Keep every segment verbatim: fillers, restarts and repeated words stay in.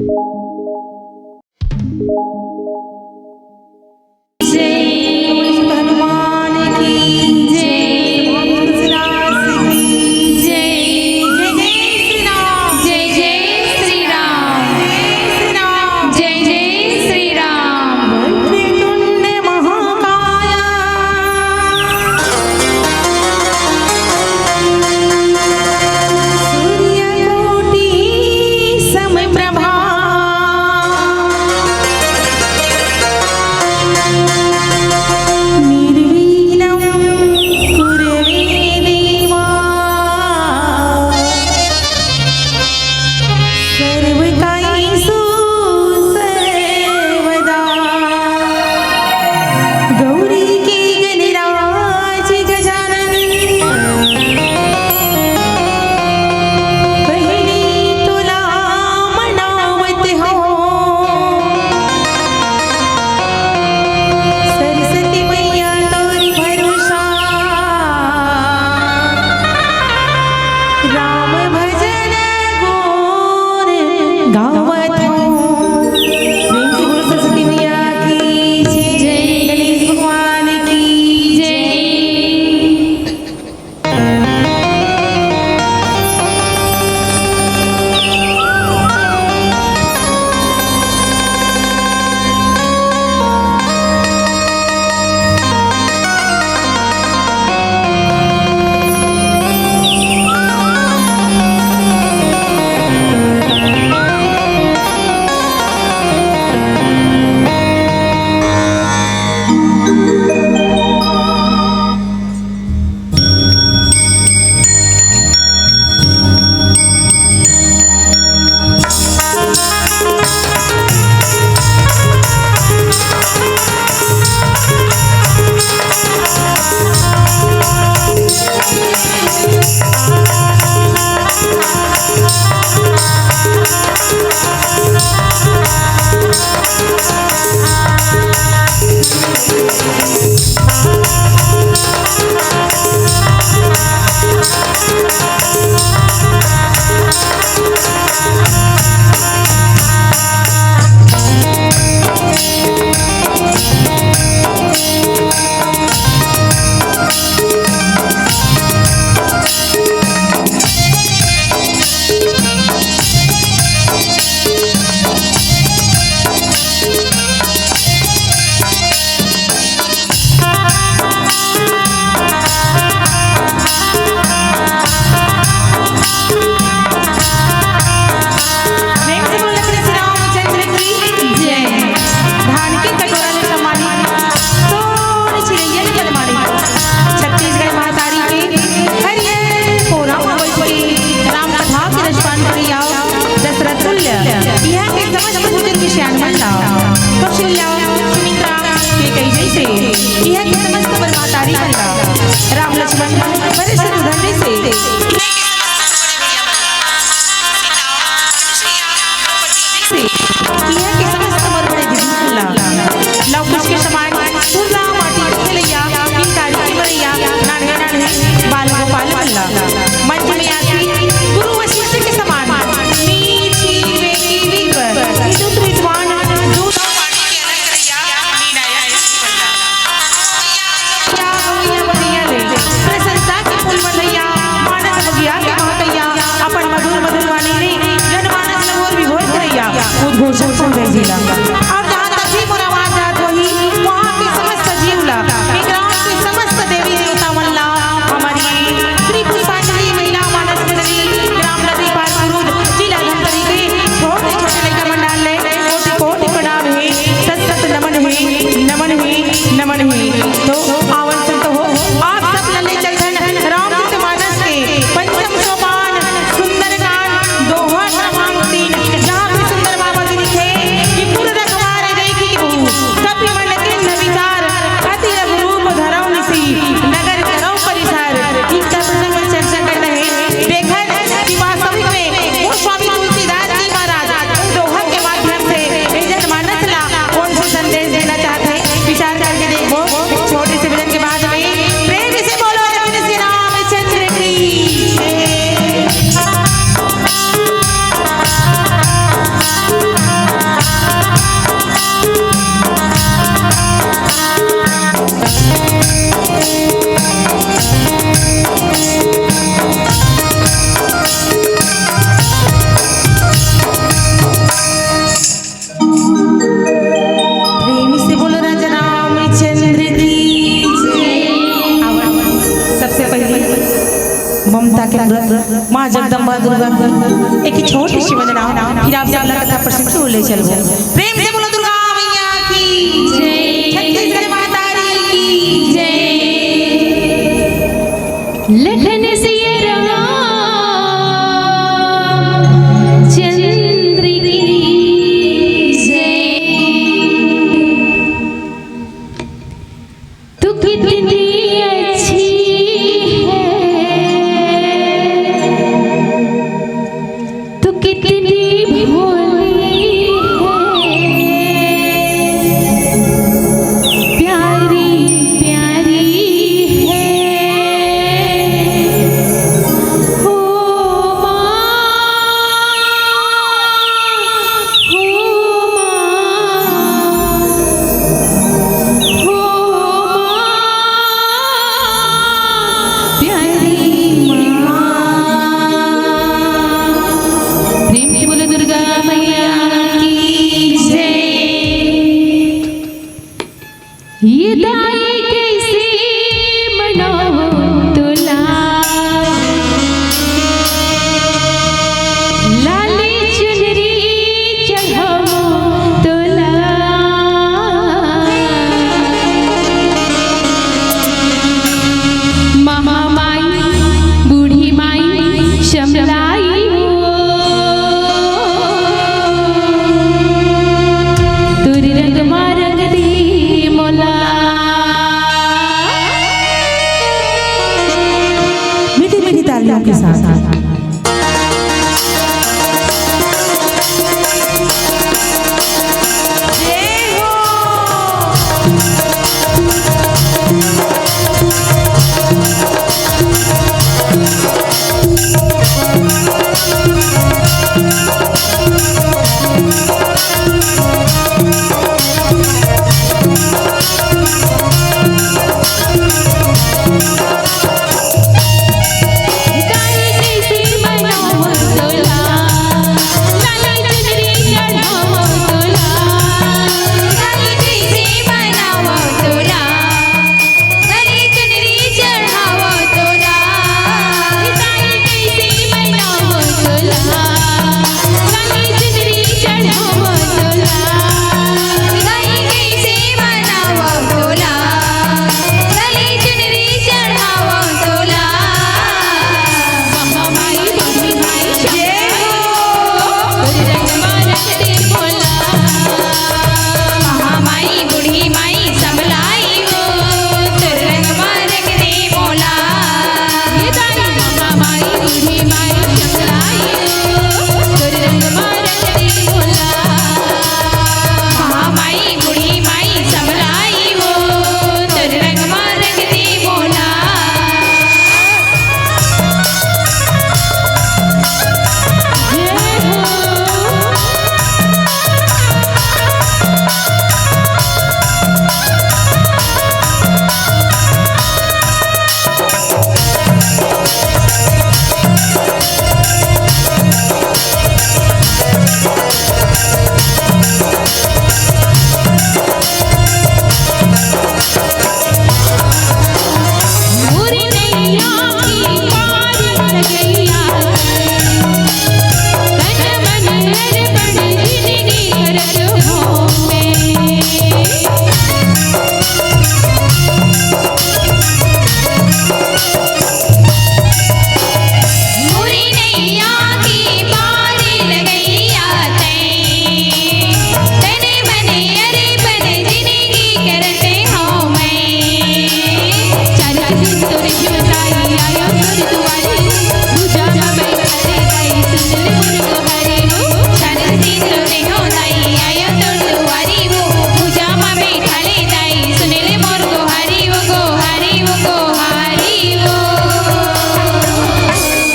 जय हनुमान की जय। जय जय श्री राम। जय जय श्री राम। जय जय श्री राम। जय जय श्री राम। वक्रतुंड महाकाय सूर्यकोटि समप्रभा। निर्विघ्नं कुरु मे देवा। सर्वकार्येषु सर्वदा। गौरी के गणराज गजानन, पहली तोला मनावत हो। सरस्वती मैया तोरी भरोसा, राम भजन गुण गावत हो। प्रेम से बोलो सरस्वती मैया की जय। गणेश भगवान की जय। प्रेम से बोलो लखन श्री रामचंद्र की जय। धान के कटोरा ले सम्मानित, तोर चिड़ैया ले सम्मानित, छत्तीसगढ़ महतारी के हरियर कोरा म बइठ के राम कथा के रसपान करिया दशरथ तुल्य, इहाँ के समस्त भोजन के सियान मन ला कौशल्या, सुमित्रा, केकई जइसे इहाँ के समस्त बर महतारी मन ला, राम लक्ष्मण भरत शत्रुघ्न जइसे इहाँ के समस्त बर बड़े दीदी मन ला, लव कुश के समान सुरला माटी के खेलैया, इन तारीफ के बरैया, नान्हे नान्हे बाल गोपाल मन ला, मंच में आसीन गुरु वशिष्ठ के समान, मीठी बेटी विद्व, विद्युत विद्वान, दूध प्रशंसा के फूल मधैया, मानस बगिया के महकैया, अपन मधुर मधुर वाणी ले जनमानस ल मोर विभोर करैया, उद्घोषक संजय जी ला। अब जहाँ तक भी मोर आवाज जात होही, वहाँ के समस्त जीव ला, मेघराज के समस्त देवी देवता मन ला, हमारी श्री पुष्पांजलि महिला मानस मंडली, ग्राम नदी पार कुरूद, जिला धमतरी के छोटे छोटे लइका मन डाल ले, कोटि कोटि प्रणाम हे, सत सत नमन हे, नमन हे, नमन हे। तो आवन संत हो, आप सब ला ले चलथन रामचरित मानस के पंचम सोपान सुंदरकांड दोहा क्रमांक तीन, जहाँ पे सुंदर बाबा जी लिखे कि पूर्ण रखवा जगदम्बा दुर्गा, एक छोटी सी वंदना, फिर आप सबला कथा प्रसंग से ले चलबो। प्रेम से बोलो दुर्गा मैया की जय। छत्तीसगढ़ माता रानी की जय। लखन सिया राम चंद्र की जय। तू कितनी अच्छी है, तू कितनी भोली है, प्यारी प्यारी है। हो माँ, हो माँ, हो माँ, प्यारी माँ। प्रेम से बोलो दुर्गा मैया की जय। ये दाई कइसे मनावो तोला, लाली चुनरी चढ़ावो तोला। महामाई, बूढ़ी माई, शमलाई हो, तोर रंग मा रंग दे मोला। मीठी मीठी तालियों के साथ। जय हो।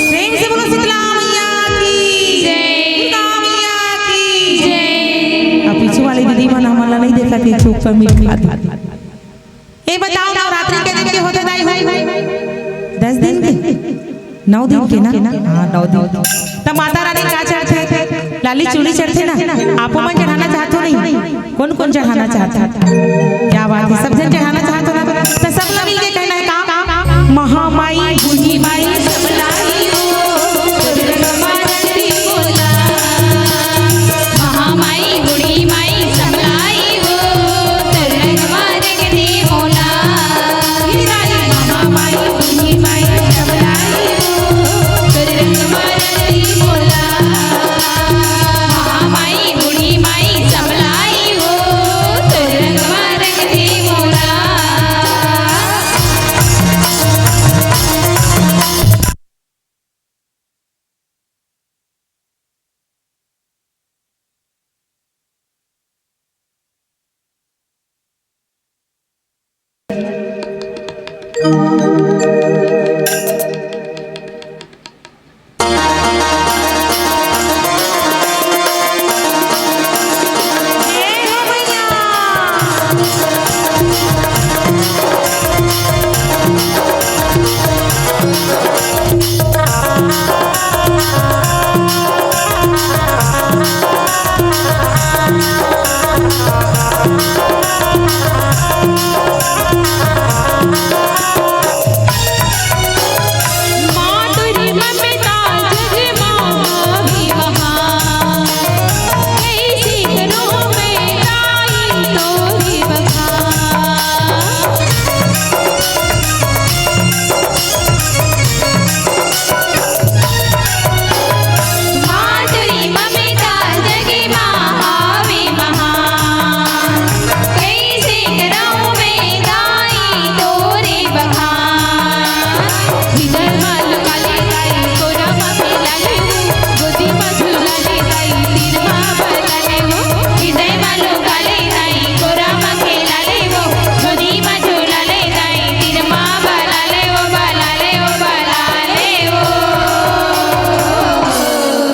प्रेम से बोलो शीतला मैया की जय। दुर्गा मैया की जय। अब पीछे वाले दीदी मन हमन ला नहीं देखा कि चुप कर मीठ खा दे। ये बताओ, नवरात्रि के दिन के होथे दाई भाई? दस दिन के? नौ दिन के ना? हाँ, नौ दिन। त माता रानी का चढ़थे? लाली चुनरी चढ़थे ना? आपो मन चढ़ाना चाहत हो नहीं? कौन कौन चढ़ाना चाहत हो? क्या बात है, सब जन चढ़ाना चाहत हो ना? त सबला मिलके कहना है का? महामाई, बूढ़ी माई, सबलाई हो।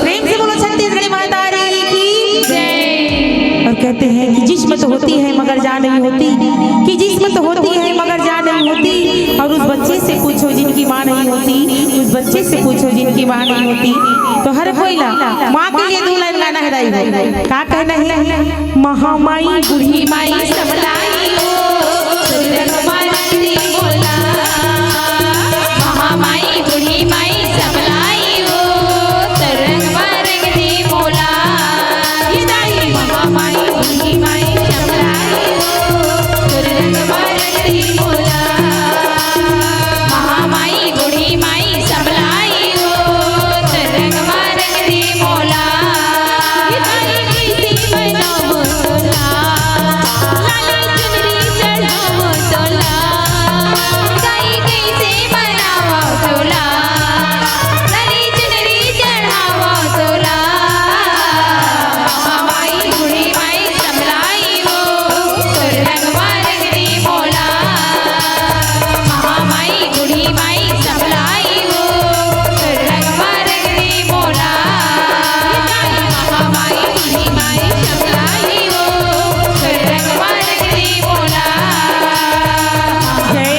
प्रेम से बोलो छत्तीसगढ़ी महतारी की जय। और कहते हैं कि जिस्म तो होती है मगर जान नहीं होती, कि जिस्म तो होती है मगर जान नहीं होती। और उस बच्चे से पूछो जिनकी माँ नहीं होती, उस बच्चे से पूछो जिनकी माँ नहीं होती। तो हर कोई ला माँ के लिए दो लाइन गाना है दाई भाई। का कहना है? महामाई बूढ़ी माई सबलाई ओ, सुरत मारती बोला। महामाई बूढ़ी माई सबलाई ओ, तरंग बरंग दी मोला। ये दाई महामाई बूढ़ी माई सबलाई ओ, तरंग बरंग दी मोला। महामाई बूढ़ी माई सबलाई ओ, तरंग बरंग दी मोला। ये दाई कैसे बनावो तोला, लाल चुनरी चढ़ावो तोला। दाई कैसे बनावो तोला, लाल चुनरी चढ़ावो तोला। महामाई बूढ़ी माई सबलाई ओ, तोर रंगवा रंग दे मोला। महामाई बूढ़ी माई सबलाई ओ, तोर रंगवा रंग दे मोला। महामाई बूढ़ी माई सबलाई ओ, तोर रंगवा रंग दे मोला। जय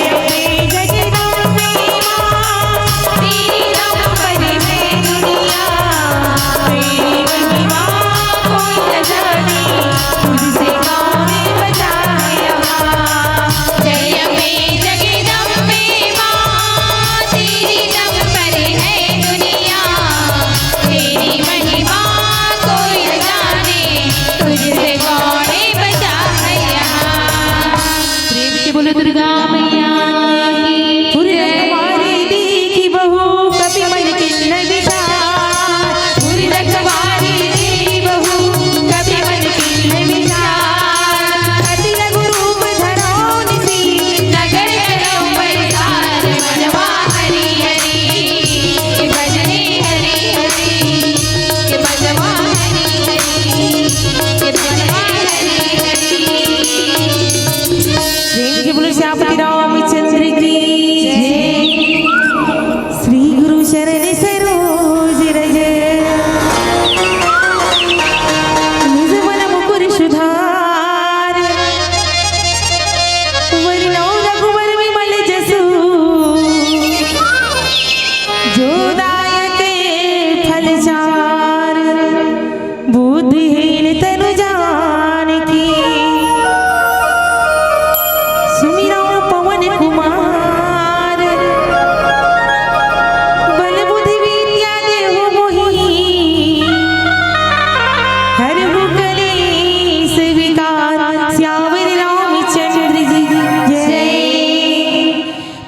जगदम्बे माँ, तेरी रंग भरी है दुनिया, तेरी महिमा कोई न जाने, तुझसे कौन बचा है यहाँ। जय अम्बे जगदम्बे माँ, तेरी रंग भरी है दुनिया, तेरी महिमा कोई न जाने, तुझसे कौन बचा है यहाँ। प्रेम से बोलो दुर्गा मैया की जय। फुल रखवारी दी की बहू, कभी मन किन्न विचार। फुल रखवारी दी की बहू, कभी मन किन्न विचार। अति लघु रूप धरौन सी, नगर करो प्रचार। मनवा हरि हरि, के भजने हरि हरि, के मनवा हरि हरि, के भजने हरि हरि। प्रेम से बोलो श्यामपति रामचंद्र की जय। श्री गुरु चरण सरोज रज, निज मन मुकुर सुधार। वरनौ रघुवर विमल जसु, जो दायक फल चार। बुद्धिहीन तनु जान की, सुमिरौ पवन कुमार। बल बुद्धि विद्या देहु मोहि, हरहु कलेस विकार। सियावर रामचंद्र जी की जय।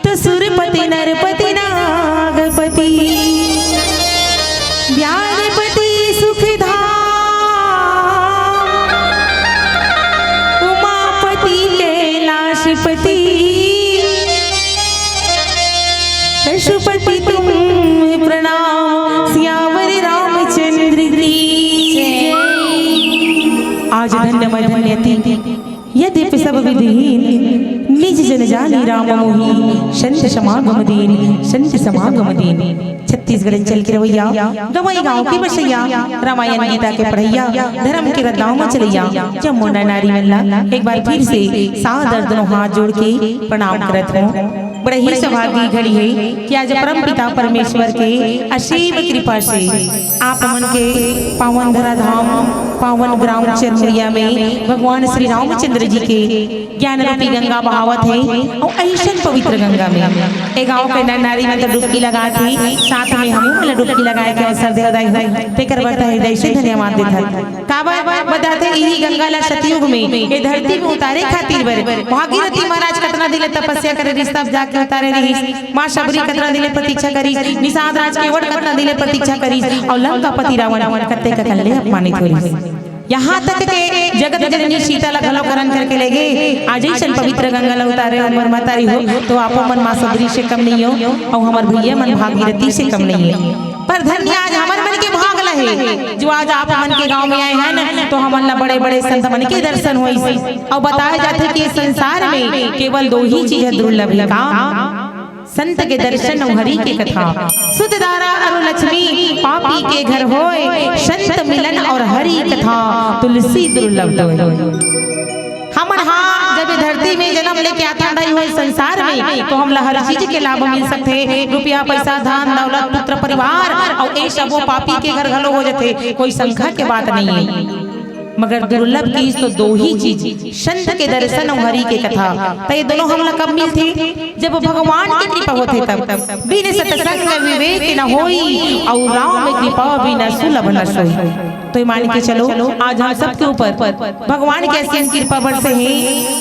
तो सुरपति नरपति नागपति, व्याधपति सुखधाम, उमापति कैलाशपति, पशुपति तुम्हें प्रणाम। सियावर रामचंद्र की जय। आज धन्य मैं धन्य थी। यद्यपि सब विधिहीन, निज जन जानी राम मोही, संत समागम दीन, संत समागम दीन। छत्तीसगढ़ अंचल के रवैया, गंवई गांव के बसैया, रामायण गीता के पढ़ैया, धर्म के रद्दा म चलैया, जम्मो नर नारी मन ला एक बार फिर से सादर दोनों हाथ जोड़ के प्रणाम करत हूँ। बड़े ही सौभाग्य की घड़ी है कि आज परम पिता परमेश्वर के असीम कृपा से आप मन के पावन धराधाम, पावन ग्राम चरमुरिया में भगवान श्री रामचंद्र जी के ज्ञान रूपी गंगा बहावत हे। अउ अइसन पवित्र गंगा में ए गांव के नर नारी मन तो डुबकी लगात हे, साथ में हमू मन ला डुबकी लगाए के अवसर दे दाई हो, तेकर बर तहे हृदय से धन्यवाद देथन। काबर बताथे, इही गंगा ला सतयुग में ए धरती में उतारे खातिर बर भागीरथी महाराज कतना दिन ले तपस्या करे रिहिस, तब जाके उतारे रिहिस। माँ शबरी कतना दिन ले प्रतीक्षा करिस, निषाद राज केवट कतना दिन ले प्रतीक्षा करिस, अउ लंकापति रावण कतेक कन ले अपमानित हो रिहिस। यहाँ तक के जगत जननी सीता ला घलो हरण करके ले गे। आज अइसन पवित्र गंगा ला उतारे हमर महतारी हो, तो आपो मन माँ शबरी से कम नहीं हो, अउ हमर भैया मन भागीरथी से कम नहीं हो। पर धन्य आज हमर मन के भाग ला हे, जो आज आप मन के गांव में आए हन, तो हमन ला बड़े-बड़े संत मन के दर्शन होइस। अउ बताए जाथे कि संसार में केवल दो ही चीज दुर्लभ हे। का? संत के दर्शन अउ हरि के कथा। सुध दारा अरु लक्ष्मी पापी के घर होय, संत मिलन अउ हरि कथा तुलसी दुर्लभ दोय। हमन हा जब ए धरती में जन्म लेके आथन दाई हो संसार में, तो हमला हर चीज के लाभ मिल सकथे, रुपया, पैसा, धन, दौलत, पुत्र, परिवार, अउ ए सबो पापी के घर घलो हो जथे, कोई शंका के बात नहीं है। मगर दुर्लभ चीज तो दो ही चीज, संत के दर्शन अउ हरि के कथा। त ये दोनों हमला कब मिलथे? जब भगवान के कृपा होथे तब। बिन सत्संग विवेक न होई, अउ राम कृपा बिना सुलभ न सोई। तो ये मान के चलो, आज हम सबके ऊपर भगवान के असीम कृपा बरसे हे।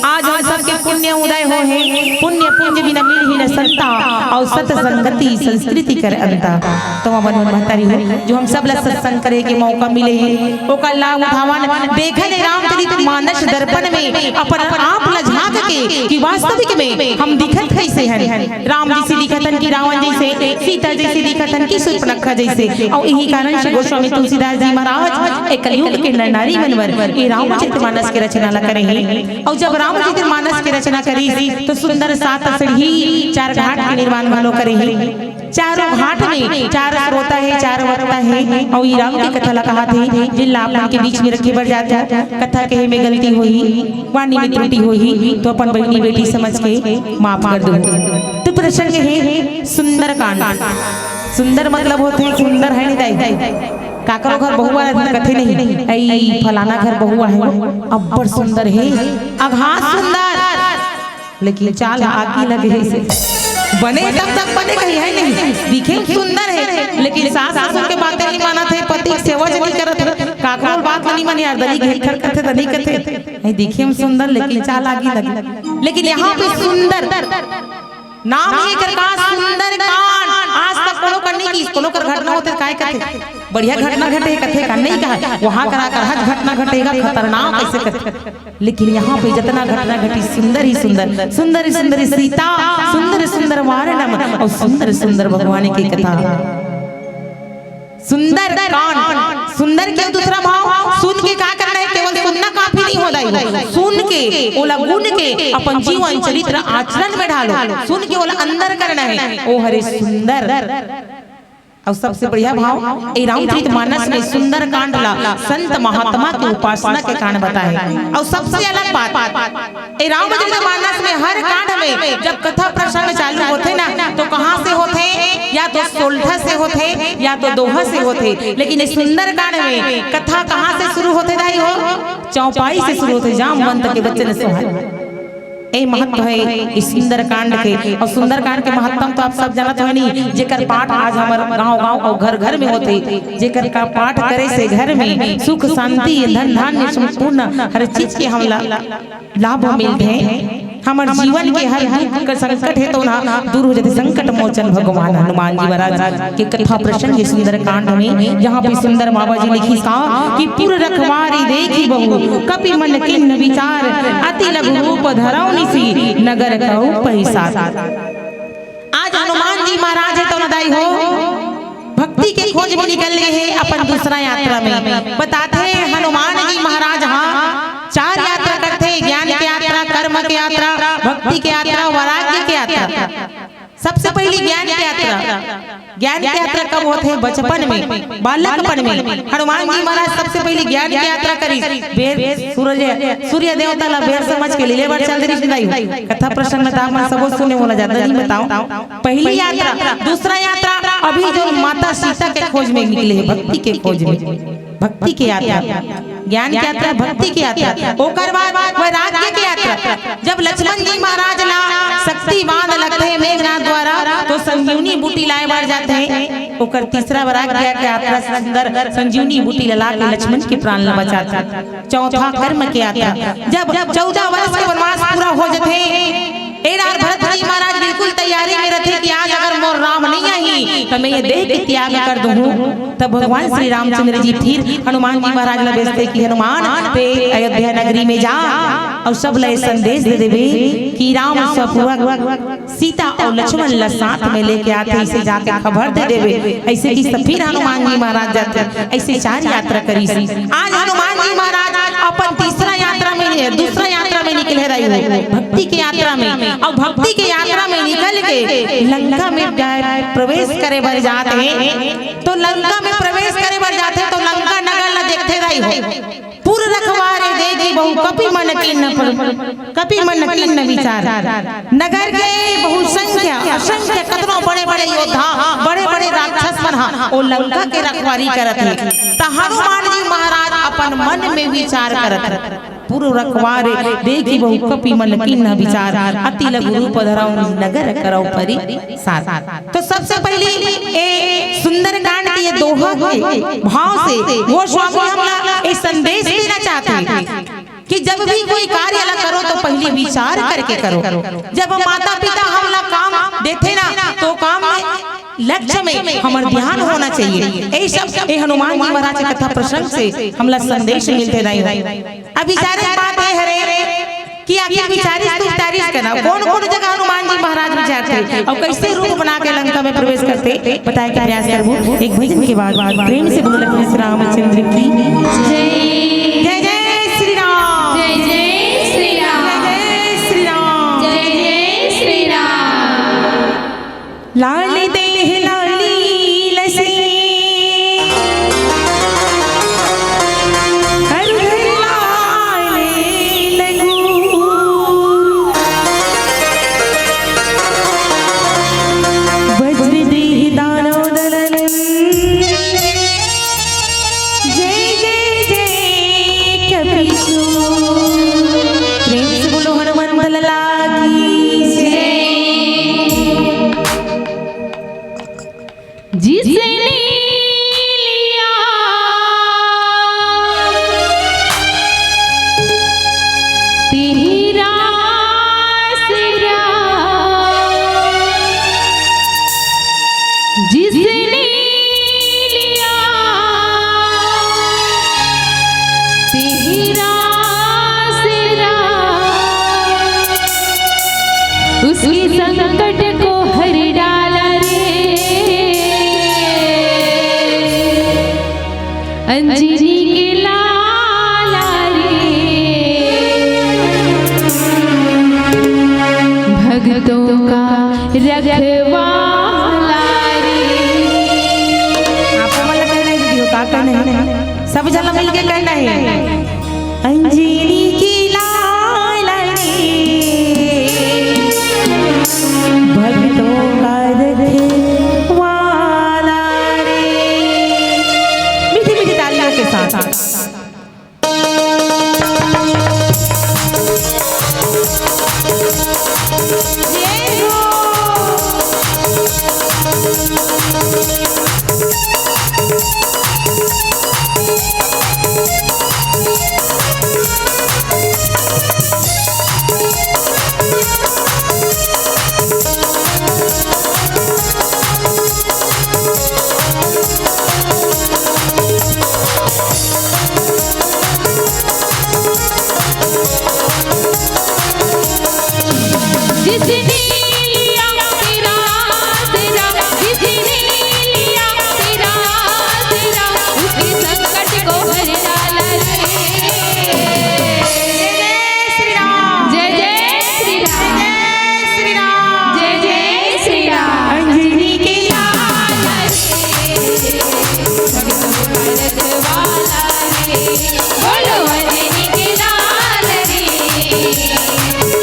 आज हम सबके पुण्य उदय हो हे, पुण्य पुंज बिना मिलही न संता, अउ सत संगति संस्कृति कर अंता। तो हमन मन महतारी हो, जो हम सब ला सत्संग करे के मौका मिले हे, ओकर लाभ उठावन। देखन रामचरित मानस दर्पण में अपन आप ला झांक के कि वास्तविक में हम दिखत कैसे हन। राम जैसे दिखत हन कि रावण जैसे, सीता जैसे दिखत हन कि शूर्पणखा जैसे। अउ इही कारण से गोस्वामी तुलसीदास जी महाराज ए कलयुग के नर नारी मन बर ए रामचरित मानस के रचना ला करे हे। अउ जब रामचरित मानस के रचना करिस, तो सुंदर सात सीढ़ी चार घाट के निर्माण घलो करे हे। चारों घाट में चार श्रोता हे, चार वक्ता हे, अउ ई राम के कथा ला कहाथे, जिन ला आप मन के बीच में रखे बर जात हो। कथा कहे में गलती होही, वाणी में त्रुटि होही, तो अपन बहिनी बेटी समझ के माफ कर दो। तो प्रसंग हे सुंदरकांड। सुंदर मतलब होथे सुंदर, है नहीं दाई? काकरो घर बहुआ रहथे, कथे नहीं, "ऐ फलाना घर बहुआ है, अब्बड़ सुंदर हे, अघात सुंदर।" लेकिन चाल आगी लगे हे से। बने तब तक बने कही है नहीं, दिखे में सुंदर हे, लेकिन सास ससुर के बातें नहीं मानत हे, पति के सेवा नहीं करत हे, काकरो बात नहीं माने यार, दली घेर कर करथे, दली करथे, नहीं दिखे में सुंदर, लेकिन चाल आगी लगे। लेकिन यहाँ पे सुंदर नाम ही एकर का सुंदरकांड, आज तक कोनो कर नहीं की, कोनो कर घटना होथे काय कथे, बढ़िया घटना घटे कथे का नहीं कहा, वहाँ करा कर हज घटना घटेगा खतरनाक ऐसे कथे। लेकिन यहाँ पे जितना घटना घटी सुंदर ही सुंदर, सुंदर ही सुंदर सीता, सुंदर सुंदर वारणम अउ सुंदर सुंदर भगवान के कथा। सुंदरकांड, सुंदर के दूसरा भाव, सुन के का करना हे? केवल सुनना काफी नहीं होता है, सुन के ओला गुन के अपन जीवन चरित्र आचरण में ढालो, सुन के ओला अंदर करना हे, ओ हरे सुंदर। अउ सबसे बढ़िया भाव, ए रामचरित मानस में सुंदरकांड ला संत महात्मा के उपासना के कांड बताए। अउ सबसे अलग बात, ए रामचरित मानस में हर कांड में जब कथा प्रसंग चालू होथे ना, तो कहाँ से होथे? या तो सोलठा से होथे, या तो दोहा से होथे। लेकिन ए सुंदरकांड में कथा कहाँ से शुरू होथे दाई हो? चौपाई से शुरू होथे, जामवंत के बचन सोहाय। ए महत्व हे इस सुंदरकांड के। अउ सुंदरकांड के महत्तम तो आप सब जानत हो नहीं, जेकर पाठ आज हमर गांव-गांव अउ घर-घर में होथे, जेकर का पाठ करे से घर में सुख, शांति, धन धान्य, संपूर्ण हर चीज के हमला लाभ मिलथे। हमर जीवन के हर दुख कर संकट हे तो ना दूर हो जाथे। संकट मोचन भगवान हनुमान जी महाराज के कथा प्रसंग हे सुंदरकांड में, जहाँ पे सुंदर बाबा जी लिखिस का कि पुर रखवारी देखि बहु कपि मन कीन्ह विचार, अति लघु रूप धरउ निसि नगर कहउ पहिसार। आज हनुमान जी महाराज हे तो ना दाई हो, भक्ति के खोज में निकल गए हे अपन दूसरा यात्रा में। बताथे हनुमान जी महाराज हा चार यात्रा करथे, ज्ञान के भक्ति के यात्रा, वैराग्य के यात्रा। सबसे पहली ज्ञान के यात्रा। ज्ञान के यात्रा कब होथे? बचपन में, बालकपन में। हनुमान जी महाराज सबसे पहली ज्ञान के यात्रा करिस। बेर सूरज, सूर्य देवता ला बेर समझ के लीले बर चल देरिस दाई हो। कथा प्रसंग में त आप मन सबो सुने, मोला ज्यादा नहीं बताओ। पहली यात्रा, दूसरा यात्रा अभी जो माता सीता के खोज में निकले हे, भक्ति के खोज में, भक्ति के यात्रा, ज्ञान के यात्रा, भक्ति के यात्रा, ओकर बाद वैराग्य के यात्रा। जब लक्ष्मण जी महाराज ला शक्ति बांध लगथे मेघनाथ द्वारा, तो संजीवनी बूटी लाए बर जाथे। ओकर तीसरा वैराग्य के यात्रा, सुंदर संजीवनी बूटी ला लाके लक्ष्मण के प्राण ला बचाथे। चौथा कर्म के यात्रा, जब चौदह वर्ष के वनवास पूरा हो जथे, ए डार भरत जी महाराज बिल्कुल तैयारी में रथे कि आज अगर मोर राम नहीं आही, तो मैं ये देह के त्याग कर दूं। तब भगवान श्री रामचंद्र जी फिर हनुमान जी महाराज ला भेजथे कि हनुमान, ते अयोध्या नगरी में जा और सब ला ये संदेश दे देबे कि राम सपुआ सीता और लक्ष्मण ला साथ में लेके आथे, इसे जाके खबर दे देबे। ऐसे कि सब फिर हनुमान जी महाराज जाथे, ऐसे चार यात्रा करिस। आज हनुमान जी महाराज अपन तीसरा यात्रा में, दूसरा यात्रा में निकले रहे हो, भक्ति के यात्रा में। और भक्ति के यात्रा में निकल के लंका में जाए, प्रवेश करे बर जात हे, तो लंका में प्रवेश करे बर जात हे, तो लंका नगर ला देखते रही हो। पुर रखवारे देखी बहु कपि मन कीन्ह प्र-, कपि मन कीन्ह विचार। नगर के बहुसंख्या, असंख्य कतनो बड़े-बड़े योद्धा, बड़े-बड़े राक्षस मन हा, ओ लंका के रखवारी करत हे। त हनुमान जी महाराज अपन मन में विचार करत हे। पुर रखवारे देखी बहु कपि मन कीन्ह विचार। अति लघु रूप धरऊ नगर करऊ परी साथ। तो सबसे पहली ए सुंदरकांड के ये दोहा के भाव से गोस्वामी हमला ए संदेश देना चाहते हैं कि जब भी कोई कार्य ला करो तो पहले विचार करके करो। जब माता पिता हमला काम देथे ना तो काम में लक्ष्य में हमर ध्यान होना चाहिए। यही सब ए हनुमान जी महाराज के कथा प्रसंग से हमला संदेश मिलते रही। अब विचारे बात ए हरे कि आखिर विचारिस तू विचारिस कना, कौन-कौन जगह हनुमान जी महाराज विचारथे और कैसे रूप बना के लंका में प्रवेश करथे, बताए के प्रयास करबो। एक भजन के बाद प्रेम से बोलो लखन श्री रामचंद्र की जय। जय जय श्री राम। जय जय श्री राम। जय जय श्री राम। जय जय श्री राम। लाल देह लाली लसे, अरुण लाल लघु। वज्र देह दानव दलन। जय जय जय कपीसु। प्रेम से बोलो हनुमंत लला की जय। जिसने लिया तेरा सिरा, जिसने लिया तेरा सिरा, उसके संकट को हर डाला रे, अंजनी के लाला रे, भक्तों का रखवाला रे। आप मन ला कहना हे दीदी हो, का कहना हे? सब झन ला मिल के कहना हे। अंजनी के लाला रे, भक्तों का रखवाला रे। मीठी मीठी तालियों के साथ। जिसने लिया तेरा आसरा, जिसने लिया तेरा आसरा, उसके संकट को हर डाला रे। जय जय श्री राम। जय जय श्री राम। बोलो अंजनी के लाल रे,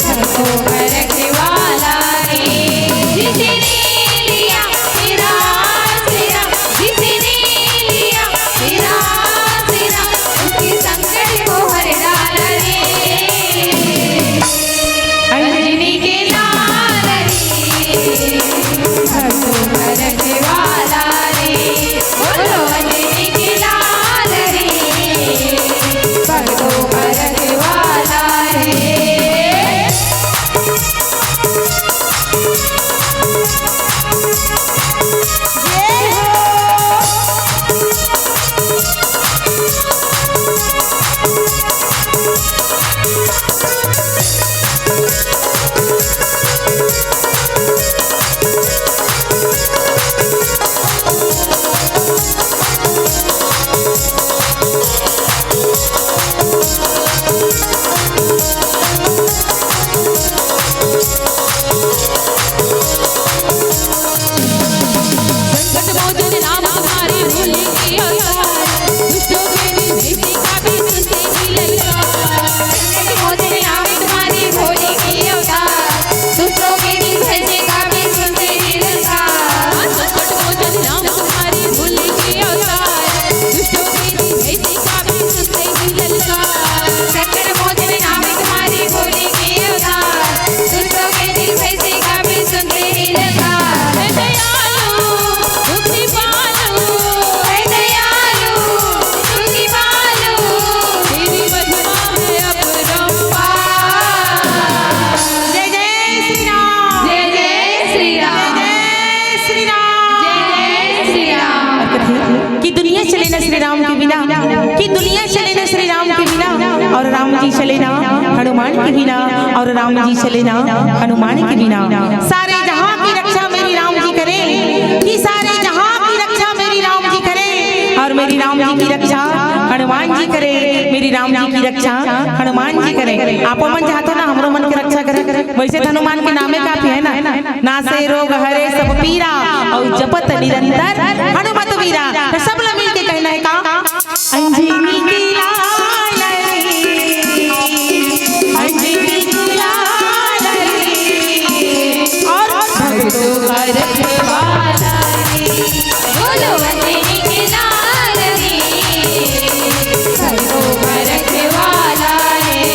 सबको रखवाला रे, जिसने लिया तेरा आसरा, जिसने लिया तेरा आसरा, उसके संकट को हर डाला रे। अंजनी के लाल रे, भक्तों का रखवाला रे, बोलो अंजनी के लाल रे, भक्तों का रखवाला रे। जय हो। संकट मोचन नाम तुम्हारे भोले के अवतार, दुष्टों के विभीषण का भी सुनते ही ललकार। संकट मोचन नाम तुम्हारे भोले के अवतार, दुष्टों के विभीषण का भी सुनते ही ललकार। संकट मोचन नाम तुम्हारे भोले के अवतार, दुष्टों के विभीषण का भी सुनते ही ललकार। संकट मोचन नाम तुम्हारे भोले के अवतार, दुष्टों के विभीषण का भी सुनते ही ललकार। हे दयालु, तू कृपालु, हे दयालु, तू कृपालु, तेरी महिमा है अपरंपार। जय जय श्री राम। जय जय श्री राम। जय जय श्री राम। जय जय श्री राम। कि दुनिया चले न श्री राम के बिना, कि दुनिया चले न श्री राम के बिना, और राम जी चले ना हनुमान के बिना, और राम जी चले ना हनुमान के बिना। सारे जहां की रक्षा मेरी राम जी करे, कि सारे जहां की रक्षा मेरी राम जी करे, और मेरी राम जी की रक्षा हनुमान जी करे, मेरी राम जी की रक्षा हनुमान जी करे। आपो मन चाहत हो ना हमरो मन के रक्षा करे, वैसे तो हनुमान के नामे काफी है ना। नासे रोग हरे सब पीरा, और जपत निरंतर हनुमत वीरा। तो सब ला मिल के कहना है का? अंजनी के लाल रे, अंजनी के लाल रे, और भक्तों का रखवाला रे। बोलो अंजनी के लाल रे, भक्तों का रखवाला रे।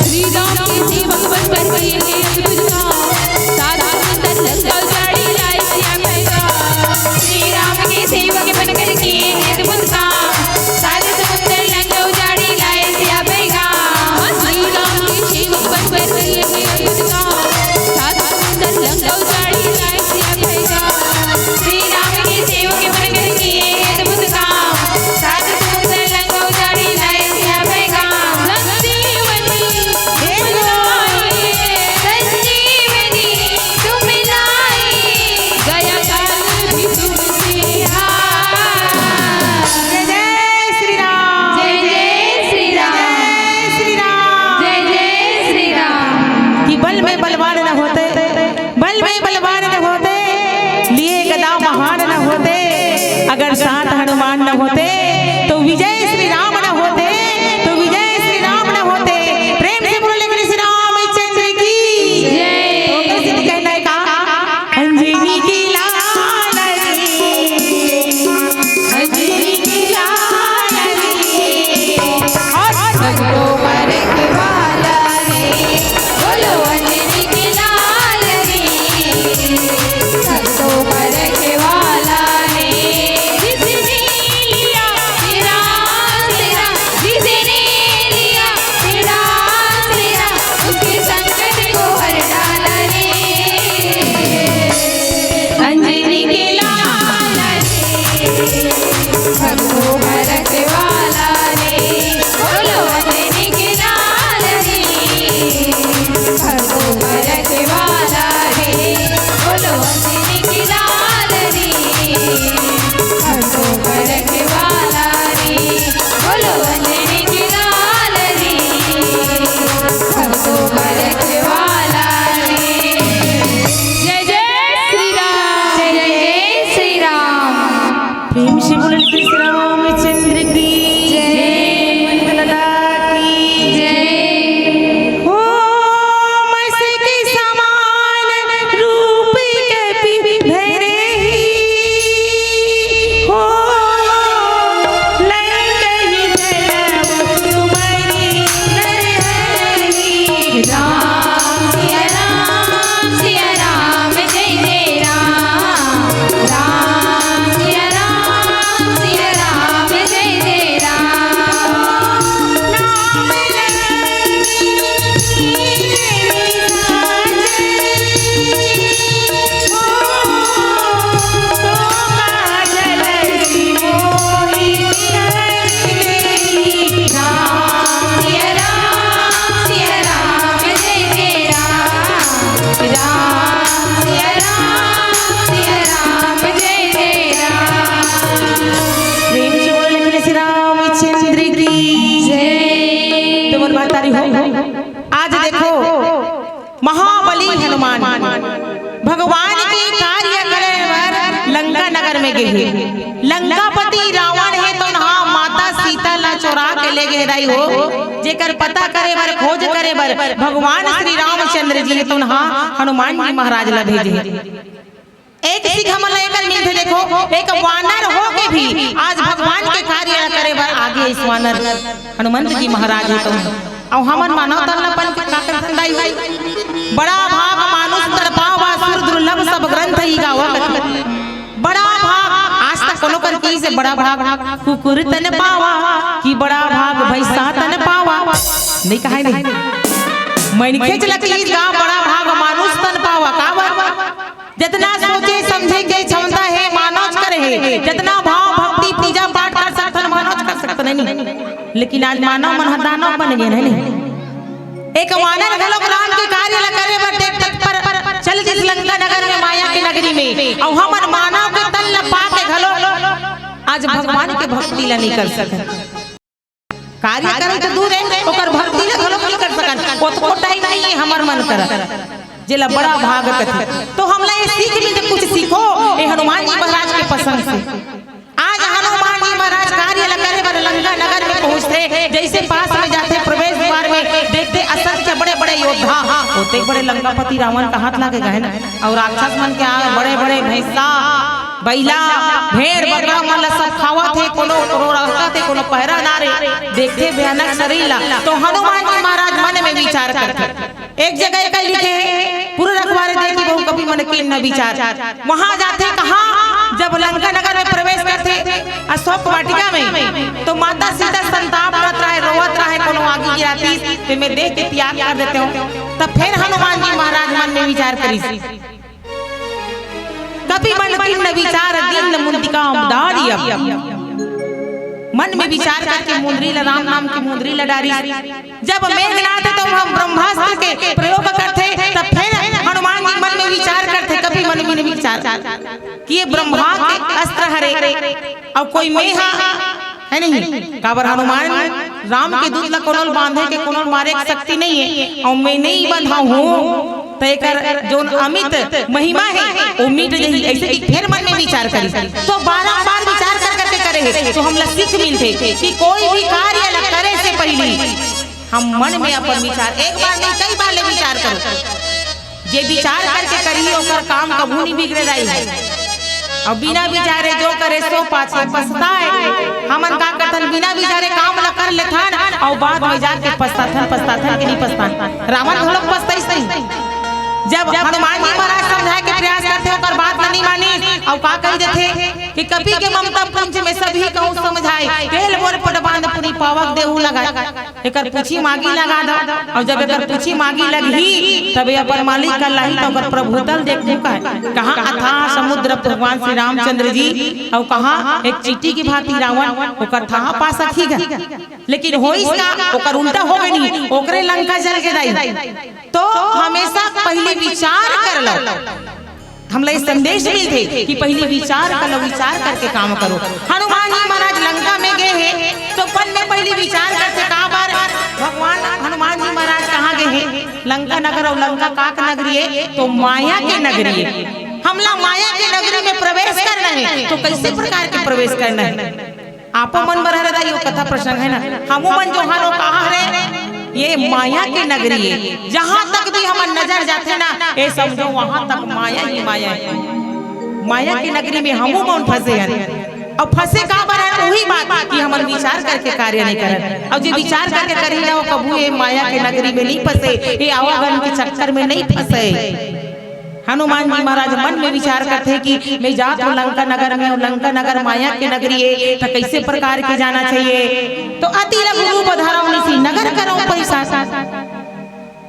श्री राम के सेवक बनकर किए हैं अद्भुत काम, सात समुंदर लंका उजाड़ी लाए सिया पैगाम। श्री राम के सेवक बनकर किए हैं अद्भुत काम, सात समुंदर लंका उजाड़ी लाए सिया पैगाम। श्री राम के सेवक बनकर किए हैं अद्भुत काम, सात समुंदर लंका उजाड़ी लाए सिया पैगाम। श्री राम के सेवक बनकर किए हैं अद्भुत काम, सात समुंदर लंका उजाड़ी लाए सिया पैगाम। संजीवनी हे तुम लाए, संजीवनी तुम लाए, गया काल भी तुमसे हार। जय जय श्री राम। जय जय श्री राम। जय श्री राम। जय जय श्री राम। कि बल में बलवान न होते, बल में बलवान न होते, लिए गदा महान न होते, अगर साथ हनुमान न होते, तो विजय श्री राम न होते, तो विजय श्री राम न होते। प्रेम से बोलो लेकिन श्री रामचंद्र की जय। तो कैसे कहना है का? अंजनी की लाल रे, अंजनी की लाल रे, और भक्तों का रखवाला रे। बोलो अंजनी के लाल रे, भक्तों का रखवाला रे, जिसने लिया तेरा आज देखो, महाबली हनुमान भगवान के कार्य करे बर लंका नगर में गे हे। लंकापति रावण हे तो उहाँ माता सीता ला चोरा के ले गे दाई हो, जेकर पता करे बर, खोज करे बर भगवान श्री रामचंद्र जी हे तो उहाँ हनुमान जी महाराज ला भेजे हे। एक सीख हमन ला एकर मिलथे, देखो, एक वानर हो के भी आज भगवान के कार्य ला करे बर आगे इस वानर हनुमंत जी महाराज हे तो। अउ हमन मानव तन ला पन के का करथन दाई? बड़ा भाग मानुष तन पावा, सुर दुर्लभ सब ग्रंथ ही गावा कथे। बड़ा भाग, आज तक कोनो कर की से बड़ा भाग कुकुर तन पावा, कि बड़ा भाग भैंसा तन पावा। नहीं कहा है, नहीं। मनखे च लकीस गा बड़ा भाग मानुष तन पावा, काबर? जतना सोचे समझे के क्षमता हे, मानव च करे हे। जतना भाव भक्ति पूजा पाठ कर सकथन, मानव च कर सकथन, नहीं? लेकिन आज मानव मन ह दानव बन गे, नहीं? एक वानर घलोक राम के कार्य ला करे बर देख तत्पर चल दिस लंका नगर में, माया के नगरी में। अउ हमन मानव के तन ला पा के घलोक आज भगवान के भक्ति ला नहीं कर सकत। कार्य करे तो दूर हे, ओकर भक्ति ला घलोक नहीं कर सकत। ओतको टाइम नहीं हे हमर मन करा, जेला बड़ा भाग कथे। तो हमला ये सीख मिलथे, कुछ सीखो ये हनुमान जी महाराज के प्रसंग से। आज हनुमान जी महाराज कार्य ला करे बर लंका नगर में पहुंचथे, जैसे पास में जाथे प्रवेश द्वार में देखथे असंख्य बड़े बड़े योद्धा, ओते बड़े लंकापति रावण का हाथ लागे गए ना, अउ राक्षस मन के आ बड़े बड़े भैंसा, बैला, भेड़ बकरा मन ला सब खावत हे, कोनो कोनो रखत हे, कोनो पहरादार हे, देखथे भयानक शरीर ला। तो हनुमान जी महाराज मन में विचार करथे, एक जगह एकर लिखे हे, पूरा रखवारे देखी बहु कभी मन कीन न विचार। वहां जाथे कहां? जब लंका नगर में प्रवेश करथे अशोक वाटिका में, तो माता सीता संताप करत रहे, रोवत रहे, कोनो आगी गिरातीस, ते मैं देख के त्याग कर देते हो। तब फिर हनुमान जी महाराज मन में विचार करिस, कपि मन कीन विचार दीन मुंतिका दारिय। मन में विचार करके मुंदरी ला, राम नाम की मुंदरी ला डारिस। जब मेघनाथ तो हम ब्रह्मास्त्र के प्रयोग करथे, तब फिर हनुमान जी मन में विचार करथे, कपि मन में विचार कि ये ब्रह्मा के अस्त्र हरे, अउ कोई मैं हा है नहीं, काबर हनुमान राम के दूत ला कोनो ल बांधे के, कोनो ल मारे के शक्ति नहीं हे, अउ मैं नहीं बंधा हूँ, तो एकर जोन अमित महिमा हे, वो मिट जही। ऐसे कि फिर मन में विचार करी, तो बारंबार विचार कर करके करे हे, तो हमला सीख मिलथे कि कोई भी कार्य ला करे से पहले हम मन में अपन विचार, एक बार नहीं, कई बार ले विचार करो। जे विचार करके करही, ओकर काम कभू नहीं बिगड़े दाई। अउ बिना विचारे जो करे सो पाछे पछताए। हमन का करथन, बिना विचारे काम ला कर लेथन अउ बाद में जाके पछताथन, पछताथन कि नहीं पछतान। रावण घलोक पछताइस नहीं। जब हनुमान जी महाराज समझाए के प्रयास करथे, ओकर बात ला नहीं मानिस अउ का कही देथे कि कपि के ममता पुंज में सभी कहूँ समझाए, तेल मोर पट बांध पुनि पावक देहु लगाए। एकर पूछी मागी लगा दो, अउ जब एकर पूछी मागी लगही, तब ये अपन मालिक का लाही, तो ओकर प्रभुतल देखबू का, कहाँ अथाह समुद्र भगवान श्री रामचंद्र जी, अउ कहाँ एक चींटी की भांति रावण, ओकर थाह पा सकही गा। लेकिन होइस का, ओकर उल्टा हो गे नहीं, ओकरे लंका जल गे दाई। तो हमेशा पहले विचार कर लो। हमला ये संदेश मिलथे कि पहली विचार कर लो, विचार करके काम करो। हनुमान जी महाराज लंका में गे हे, तो मन में पहली विचार करथे, काबर भगवान हनुमान जी महाराज कहाँ गे हे? लंका नगर, अउ लंका काक नगरी हे, तो माया के नगरी हे। हमला माया के नगरी में प्रवेश करना हे, तो कैसे प्रकार के प्रवेश करना हे? आपो मन बर हरे दाई, वो कथा प्रसंग हे ना, हमू मन जो हन, वो कहाँ हरे? ये माया के नगरी हे। जहाँ तक भी हमर नजर जाथे ना, ये समझो वहाँ तक माया ही माया हे। माया के नगरी में हमू मन फंसे हन। अउ फंसे काबर हन? वही बात कि हमन विचार करके कार्य नहीं करन। अउ जे विचार करके करही ना, वो कभू ये माया के नगरी में नहीं फंसे, ये आवागमन के चक्कर में नहीं फंसे। हनुमान जी महाराज मन में विचार करथे कि मैं जात हूँ लंका नगर में, अउ लंका नगर माया के नगरी हे, तो कैसे प्रकार के जाना चाहिए? तो अति लघु रूप धरम निशि नगर करौं परिसार।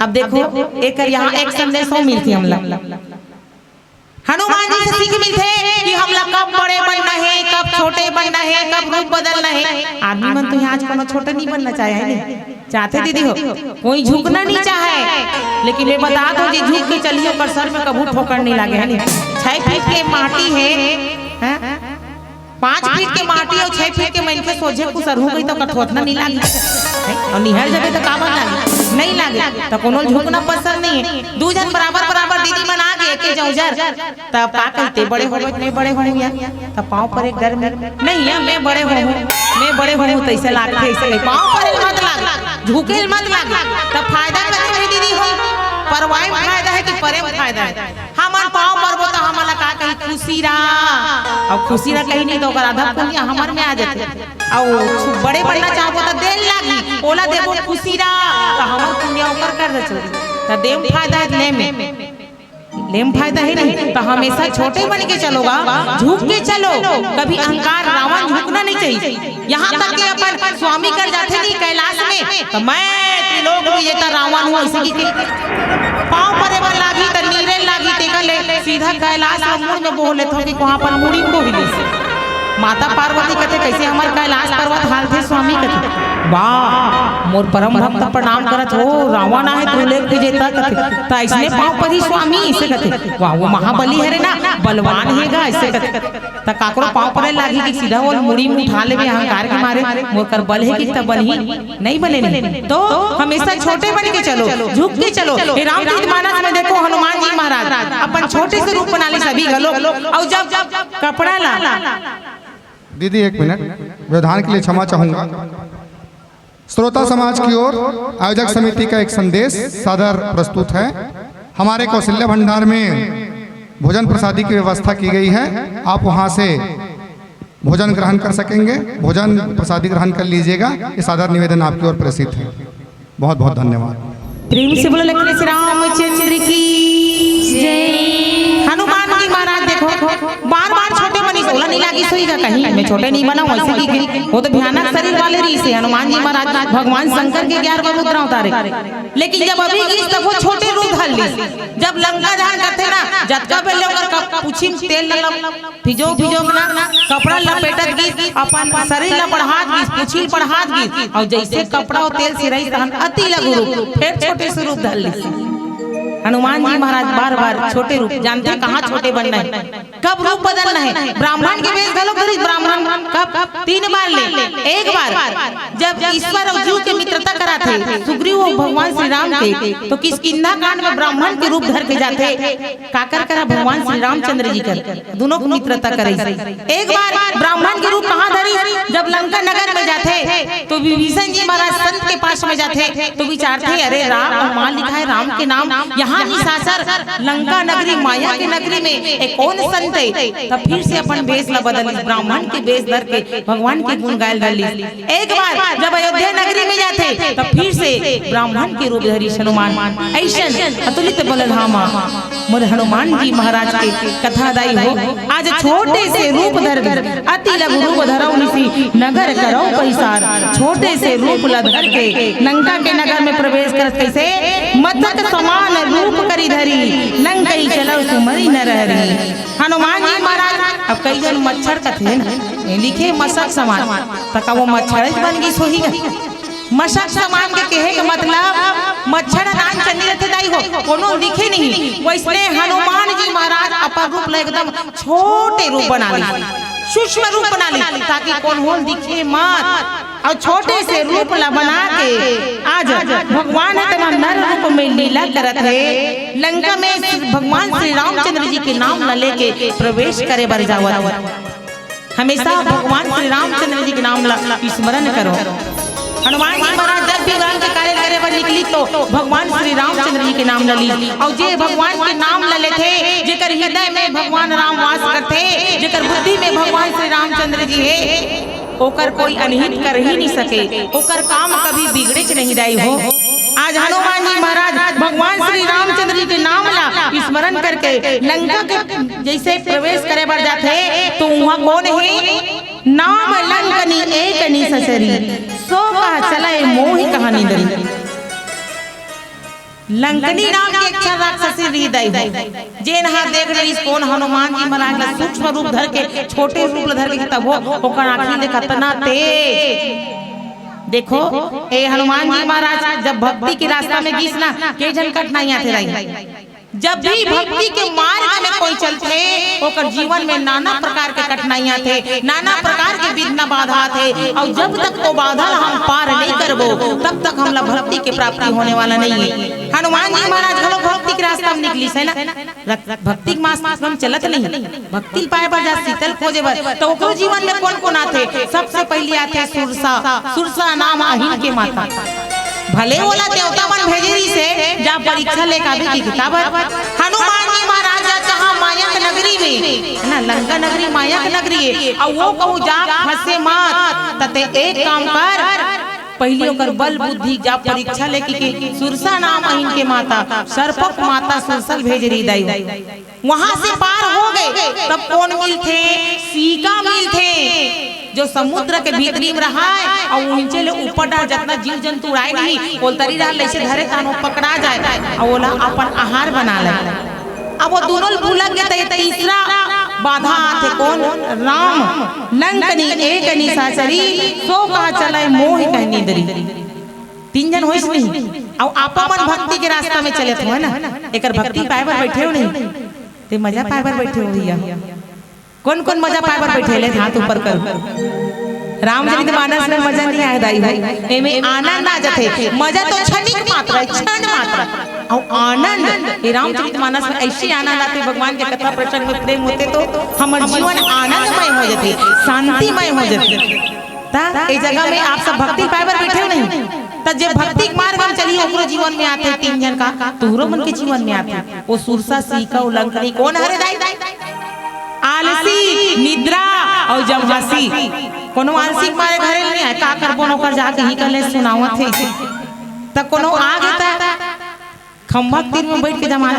अब देखो, एकर यहाँ एक संदेश अउ मिलथे हमला। हनुमान जी से सीख मिलथे कि हमला कब बड़े बनना हे, कब छोटे बनना हे, कब रूप बदलना हे। आदमी मन तो यहाँ आज कोनो छोटे नहीं बनना चाहे, है नहीं? चाहथे दीदी हो, कोई झुकना नहीं चाहे, लेकिन मैं बता दूं, जे झुक के चलही, ओकर सर में कभू ठोकर नहीं लागे, है नहीं? छह फीट के माटी हे, हैं? पाँच फीट के माटी अउ छह फीट के मनखे सोझे कुसरहू गई तो कठोतना नहीं लागे, हैं? अउ निहर जबे तो काबर लागे? लागे, त कोनो झुकना पसंद नहीं है। दू झन बराबर बराबर दीदी मन आ गे, एके जौजर, तब का कहिथे, "बड़े होबे त मैं बड़े होहूँ या।" त पाँव परे के डर में, "नहीं या, मैं बड़े होहूँ, मैं बड़े होहूँ," तइसे लागथे, अइसे कही। पाँव परे ल मत लाग, झुके ल मत लाग। त फायदा कथे में दीदी हो, परवाए में फायदा है कि परे में फायदा है? हमन पाँव परबो त हमन ला का कही, "खुशी रहा।" अब खुशी रहा कही नहीं त ओकर आधा पुनिया हमर में आ जाथे। अउ बड़े बनना चाहबो त दे ल लागही, ओला देबो खुशी रहा, त हमर पुनिया ओकर कर दे चली। त दे में फायदा है, ले में, ले में फायदा है नहीं। त हमेशा छोटे बन के चलो गा, झुक के चलो। कभी अहंकार रावण झुकना नहीं चाहिए। यहाँ तक कि अपन स्वामी कर जाथे नहीं कैलाश में, त मैं त्रिलोक विजेता रावण हूँ, अइसे कहिके पाँव परे बर लागही, त नीरे ल लागही, तेकर ले सीधा कैलाश में मुड़ में बोह लेथव कि वहाँ पर मुड़ी को ही नहीं। माता पार्वती कथे, "कइसे हमर कैलाश पर्वत हालथे स्वामी?" कथे, "वाह, मोर परम भक्त प्रणाम करत हो, रावण आहे त्रिलोक विजेता," कथे। "त अइसने पाँव परही स्वामी?" अइसे कथे। "वाह, वो महाबली हरे ना, बलवान हे गा," अइसे कथे। त काकरो पाँव परे लागही कि सीधा वो मुड़ी में उठा लेबे अहंकार के मारे, "मोर कर बल हे कि त बनही, नहीं बने नहीं।" तो हमेशा छोटे बन के चलो, झुक के चलो। हे रामचरित मानस में देखो, हनुमान जी महाराज अपन छोटे से रूप बना ले सभी घलो, अउ जब कपड़ा ला दीदी, एक मिनट, व्यवधान के लिए क्षमा चाहूंगा। श्रोता समाज की ओर आयोजक समिति का एक संदेश सादर प्रस्तुत है। हमारे कौशल्या भंडार में भोजन प्रसादी की व्यवस्था की गई है, आप वहां से भोजन ग्रहण कर सकेंगे। भोजन प्रसादी ग्रहण कर लीजिएगा, ये सादर निवेदन आपकी ओर प्रेषित है। बहुत बहुत धन्यवाद। प्रेम से बोलो लखन श्री रामचंद्र की जय। हनुमान जी महाराज देखो, बार बार छोटे बनिस, ओला नहीं लागिस होही का कहीं, "मैं छोटे नहीं बनाऊं," अइसे कहिके। वो तो भयानक शरीर वाले रहिसे। हनुमान जी महाराज भगवान शंकर के ग्यारहवाँ रुद्र अवतार हे, लेकिन जब अभी गिस तब वो छोटे रूप धर लिस। जब लंका दहन करथे ना, जतका बेर ले ओकर कप-, पूछी में तेल ल फिजो फिजो के ना कपड़ा लपेटत गिस, अपन शरीर ला बढ़ात गिस, पूछी ल बढ़ात गिस, अउ जइसे कपड़ा अउ तेल सिराइस तहन अति लघु रूप, फेर छोटे से रूप धर लिस। हनुमान जी महाराज बार बार छोटे रूप, जानथे कहाँ छोटे बनना है, कब रूप बदलना है। ब्राह्मण के वेश घलो धरिस, ब्राह्मण कब? तीन बार ले। एक बार जब ईश्वर अउ जीव के मित्रता कराथे, सुग्रीव अउ भगवान श्री राम के, तो किष्किंधा कांड में ब्राह्मण के रूप धर के जाथे। काकर करा? भगवान श्री रामचंद्र जी कर, दोनों को मित्रता करे। एक बार ब्राह्मण के रूप कहाँ धरिस? जब लंका नगर में जाथे, तो विभीषण जी महाराज संत के पास में जाथे, तो विचारथे, "अरे राम, अउ वहाँ लिखा है राम के नाम, यहाँ निशाचर लंका नगरी, माया के नगरी में, ए कौन संत है?" तब फिर से अपन वेश ला बदलिस, ब्राह्मण के वेश धर के भगवान के गुण गायल धर लिस। एक बार जब अयोध्या नगरी में जाथे, तब फिर से ब्राह्मण के रूप धरिस हनुमान। अइसन अतुलित बल धामा मोर हनुमान जी महाराज के कथा दाई हो। आज छोटे से रूप धर के अति लघु रूप धरव निशि नगर करव पहिसार। छोटे से रूप ला धर के लंका के नगर में प्रवेश करत कइसे, "मत्स्यक समान रूप करि धरि, लंकहि चलव सुमरि नर हरि।" हनुमान जी महाराज, अब कई झन मच्छर कथे ना, ए लिखे मशक समान, त का वो मच्छर बन गिस होही का? मशक समान के कहे के मतलब मच्छर नान चन्नी रथे दाई हो, कोनो दिखे नहीं। वइसने हनुमान जी महाराज अपन रूप ला एकदम छोटे रूप बना लिस, सूक्ष्म रूप बना लिस, ताकि कोनो ल दिखे मत। अउ छोटे से रूप ला बना के आज भगवान इतना नर रूप में लीला करत हे। लंका में भगवान श्री रामचंद्र जी के नाम ला लेके प्रवेश करे बर जावत हे। हमेशा भगवान श्री रामचंद्र जी के नाम ला स्मरण करो। हनुमान जी महाराज जब भी राम के कार्य करे बर निकली तो भगवान श्री रामचंद्र जी के नाम ला ली। अउ जे भगवान के नाम ला लेथे, जेकर हृदय में भगवान राम वास करथे, जेकर बुद्धि में भगवान श्री रामचंद्र जी हे, ओकर कोई अनहित कर ही नहीं सके, ओकर काम कभी बिगड़ेच नहीं दाई हो। आज हनुमान जी महाराज भगवान श्री रामचंद्र जी के नाम ला स्मरण करके लंका के जइसे प्रवेश करे बर जाथे, तो उहाँ कोन हे? "नाम लंकनि एक निसचरी, सो कह चलै मोहि कहा निंदरी।" लंकनी नाम के एक ठन राक्षसी रहिस दाई हो, जेन ह देख डरिस कोन हनुमान जी महाराज ला सूक्ष्म रूप धर के, छोटे रूप ला धर के, तभो ओकर आँखी ले कतना तेज। देखो, ए हनुमान जी महाराज जब भक्ति के रास्ता में गिस ना, के झन कठिनाई आथे दाई। जब भी भक्ति के मार्ग में कोई चलथे, ओकर जीवन में नाना प्रकार के कठिनाई आथे, नाना प्रकार के विघ्न बाधा आथे, अउ जब तक वो बाधा ला हम पार नहीं करबो, तब तक हमला भक्ति के प्राप्ति होने वाला नहीं है। हनुमान जी महाराज घलो भक्ति के रास्ता में निकलिस हे ना, रत-, भक्ति के मार्ग में चलत नहीं, भक्ति पाए बर जा, सीता ल खोजे बर, तो ओकरो जीवन में कौन कौन आथे? सबसे पहली आथे सुरसा, सुरसा नाम अहिन के माता। भले ओला देवता मन भेजे रहिस हे, जा परीक्षा लेके आबे की किताब हर। हनुमान जी महाराज जा कहाँ? मायक नगरी में, है ना, लंका नगरी मायक नगरी है। अउ वो कहूँ जा फंसे मत, त तें एक काम कर, पहली ओकर बल बुद्धि जा परीक्षा लेके के सुरसा नाम अहिन के माता, सरपक माता सुरसा ल भेजे रहिस दाई। वहां से पार हो गए, तब कौन मिलथे? सीका मिलथे, जो समुद्र के भीतरी में रहाय, अउ उहिंचे ले ऊपर डहर जतना जीव जंतु उड़ाय नहीं, ओला तरी डहर ले अइसे धरे तान वो पकड़ा जाय, अउ ओला अपन आहार बना ले। अब वो दोनों ल भुला गे, त ये तीसरा बाधा आथे कौन? राम। लंकनी एक निशाचरी, सो कहा चलय मोहि कहनी दरी। तीन झन होइस नहीं, अउ आपा मन भक्ति के रास्ता में चलत हो, है ना, एकर भक्ति पाए बर बैठे हो नहीं। तें मजा पाए बर बैठे हो भैया। कौन कौन मजा पाए बर बैठे ले, हाथ ऊपर कर। रामचरित मानस में मजा नहीं आय दाई हो, एमे आनंद आ जाथे। मजा तो क्षणिक मात्र है, क्षण मात्र। अउ आनंद, ये रामचरित मानस में ऐसे आनंद आथे, भगवान के कथा प्रसंग में प्रेम होथे तो हमर जीवन आनंदमय हो जाथे, शांतिमय हो जाथे। त ए जगह में आप सब भक्ति पाए बर बैठे हो नहीं? त जे भक्ति के मार्ग में चली, ओकरो जीवन में आथे तीन झन का, तुहरो मन के जीवन में आथे। वो सुरसा, सीका, वो लंकनी कौन हरे दाई? आलसी, निद्रा अउ जम्हासी। कोनो आलसी के मारे घरे नहीं आय, का करबो, नौकर जाके ही कले सुनावत हे। त कोनो आ गे त खंभा के तीर में बैठ के जमा।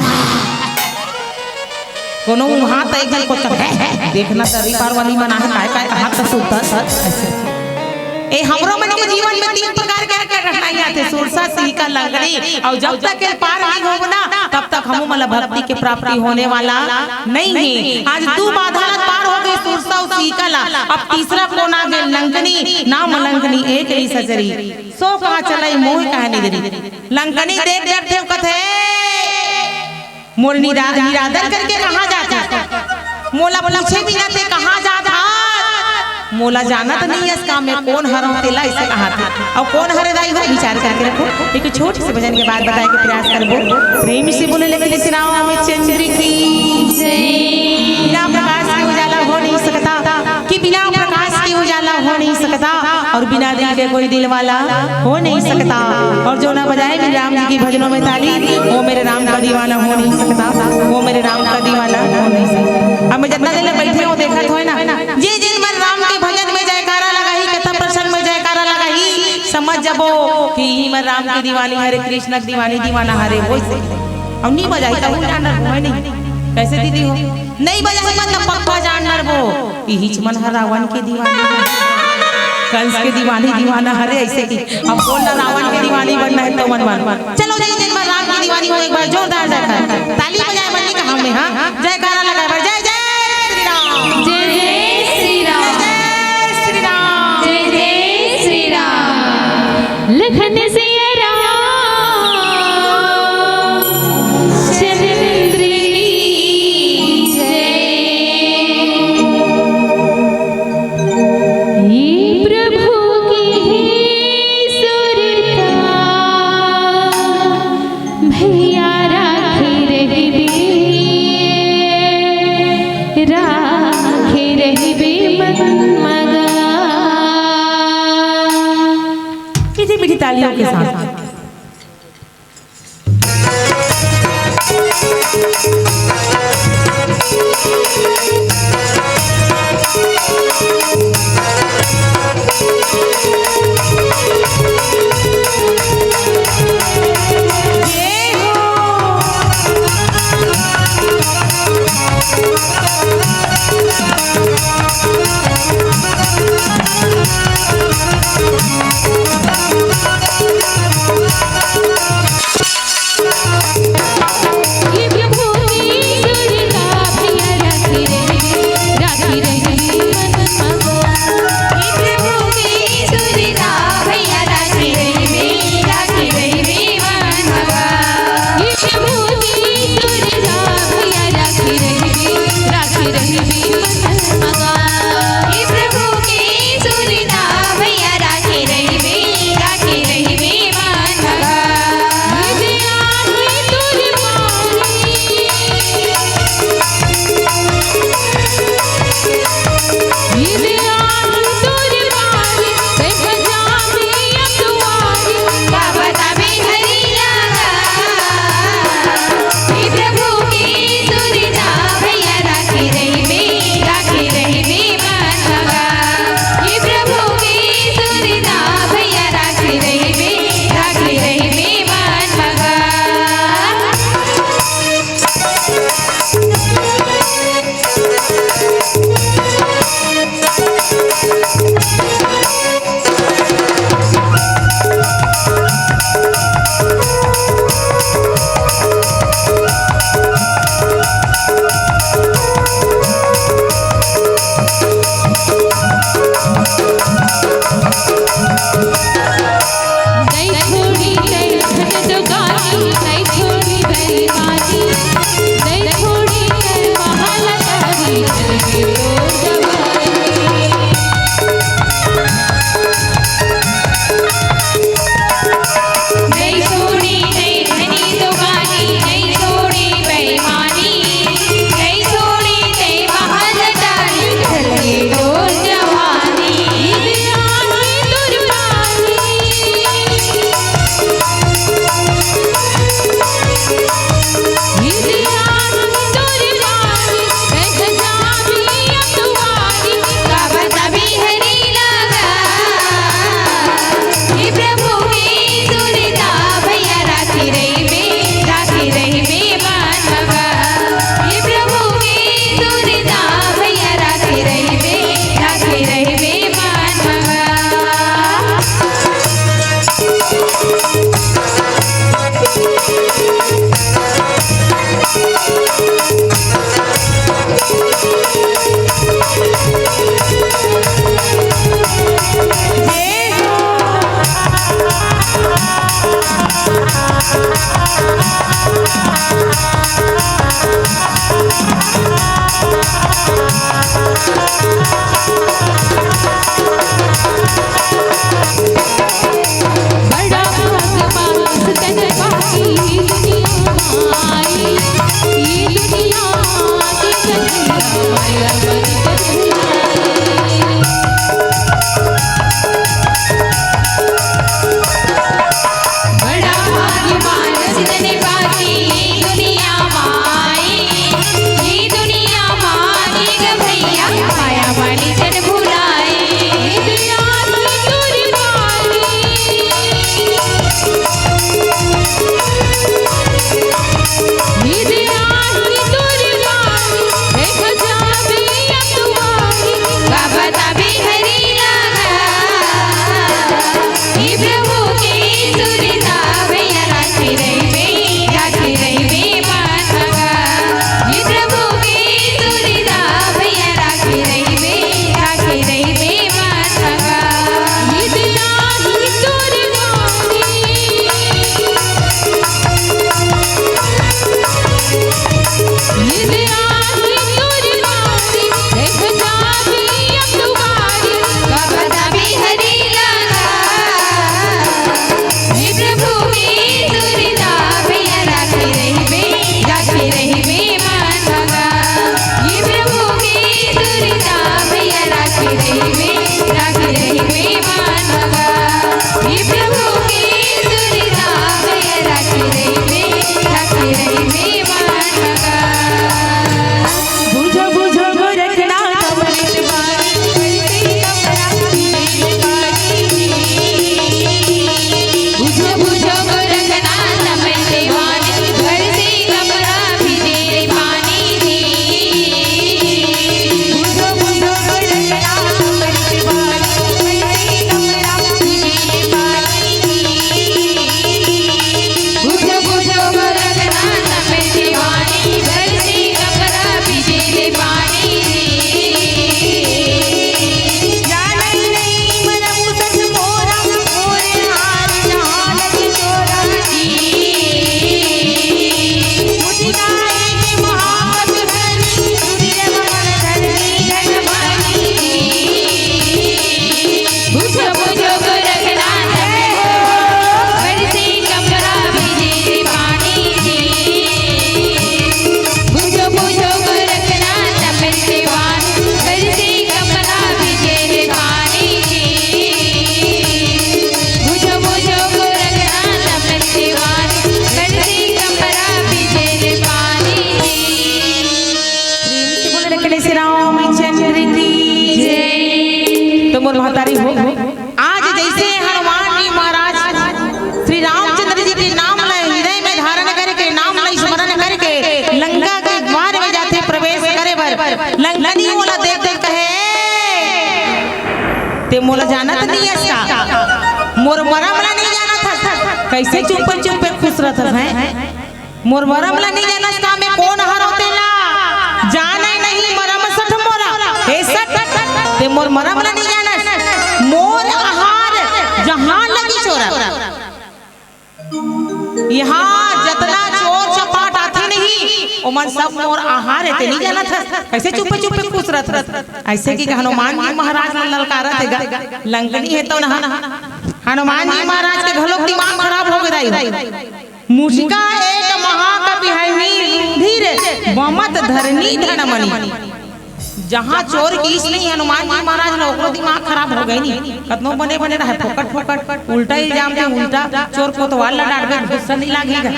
कोनो उहाँ त एक झन को कहे, "हे, हे, देखना त रविवार वाली मना है, काय, काय, हाथ त सुनता, सर, ऐसे।" ए, हमरो मन के जीवन में तीन प्रकार के, के कठिनाई आथे, सुरसा, सीका, लंगड़ी, अउ जब तक ये पार नहीं होबो ना, तब तक हमू मन ला भक्ति के प्राप्ति होने वाला नहीं है। आज दू बाधा ला पार हो गे, सुरसा अउ सीका ला, अब तीसरा कोन आ गे, लंकनी, नाम लंकनी एक निशाचरी, सो कहा चलय मोहि कहनी दरी। लंकनी देख डरथे, कथे, मोर निरा-, निरादर करके कहाँ जात हस? मोला पूछे बिना तें कहाँ जात हस? मोला जानत नहीं हस का मैं कोन हरंव तेला, अइसे कहाथे। अउ कोन हरे दाई हो, विचार करके रखो। एक छोटे से भजन के बाद बताए के प्रयास करबो। प्रेम से बोले लखन श्री रामचंद्र की जय। बिना प्रकाश के उजाला हो नहीं सकता, कि बिना प्रकाश के उजाला हो नहीं सकता, और बिना दिल के कोई दिल वाला हो नहीं सकता। और जो ना बजाए मेरे राम जी के भजनों में ताली, वो मेरे राम का दीवाना हो नहीं सकता, वो मेरे राम का दीवाना हो नहीं सकता। अब मैं जितना देर ले बैठे हो, देखत होय ना, जे जिन मन राम के भजन में जयकारा लगाही, कथा प्रसंग में जयकारा लगाही, समझ जाबो कि इही मन राम के दीवानी हरे, कृष्ण के दीवानी, दीवाना हरे, वइसे। अउ नहीं बजाही त हूँ जान डरबो, मैं नहीं। कैसे दीदी हो? नहीं बजाही मन त पक्का जान डरबो। इहीच मन ह रावण के दीवानी, कंस के दीवानी, दीवाना हरे, अइसे कि अब कोन ला रावण के दीवानी बनना है तो मन मन। चलो जी, जिन मन राम के दीवानी हो, एक बार जोरदार जयकार, ताली बजाए मन नहीं कहा में, हाँ, जयकारा लगाए बर। जय जय श्री राम। जय जय श्री राम। जय जय श्री राम। जय जय श्री राम। लखन सिया राम चंद्र की जय। ये प्रभु की सुरता भैया राखे रहिबे, राखे रहिबे मन मगा। मीठी मीठी तालियों के साथ। प्रेम से बोले लखन श्री रामचंद्र की जय। तो मोर महतारी हो, आज जैसे हनुमान जी महाराज श्री रामचंद्र जी के नाम ला हृदय में धारण करके, नाम ला स्मरण करके लंका के द्वार में जाथे प्रवेश करे बर, लंकनी ओला देख देख कहे, "ते मोला जानत नहीं हस का? मोर मरम ला नहीं जानत हस? कैसे चुप्पे चुप्पे खुश रहत हस, हैं?" मोर मरम ला नहीं जानस का, मैं कोन हरव तेला? जाने नहीं मरम सठ मोरा। हे सठ, ते मोर मरम ला नहीं जानस। मोर आहार जहाँ लगी चोरा। यहाँ जतना चोर चपाट आथे नहीं, ओमन सब मोर आहार हे, ते नहीं जानत हस। कैसे चुप्पे चुप्पे खुश रहत हस? ऐसे कि हनुमान जी महाराज ला ललकारत हे गा। लंकनी हे तो नहा। हनुमान जी महाराज के घलोक दिमाग खराब हो गे दाई। मुझका एक महाकपि हरि रुधिर बमत धरनी धन मनी। जहाँ चोर गिस नहीं हनुमान जी महाराज ला, ओकरो दिमाग खराब हो गे नी। कतनो बने बने रहे, फोकट फोकट उल्टा इल्जाम दे, उल्टा चोर कोतवाल ला डांटबे, गुस्सा नहीं लागही का?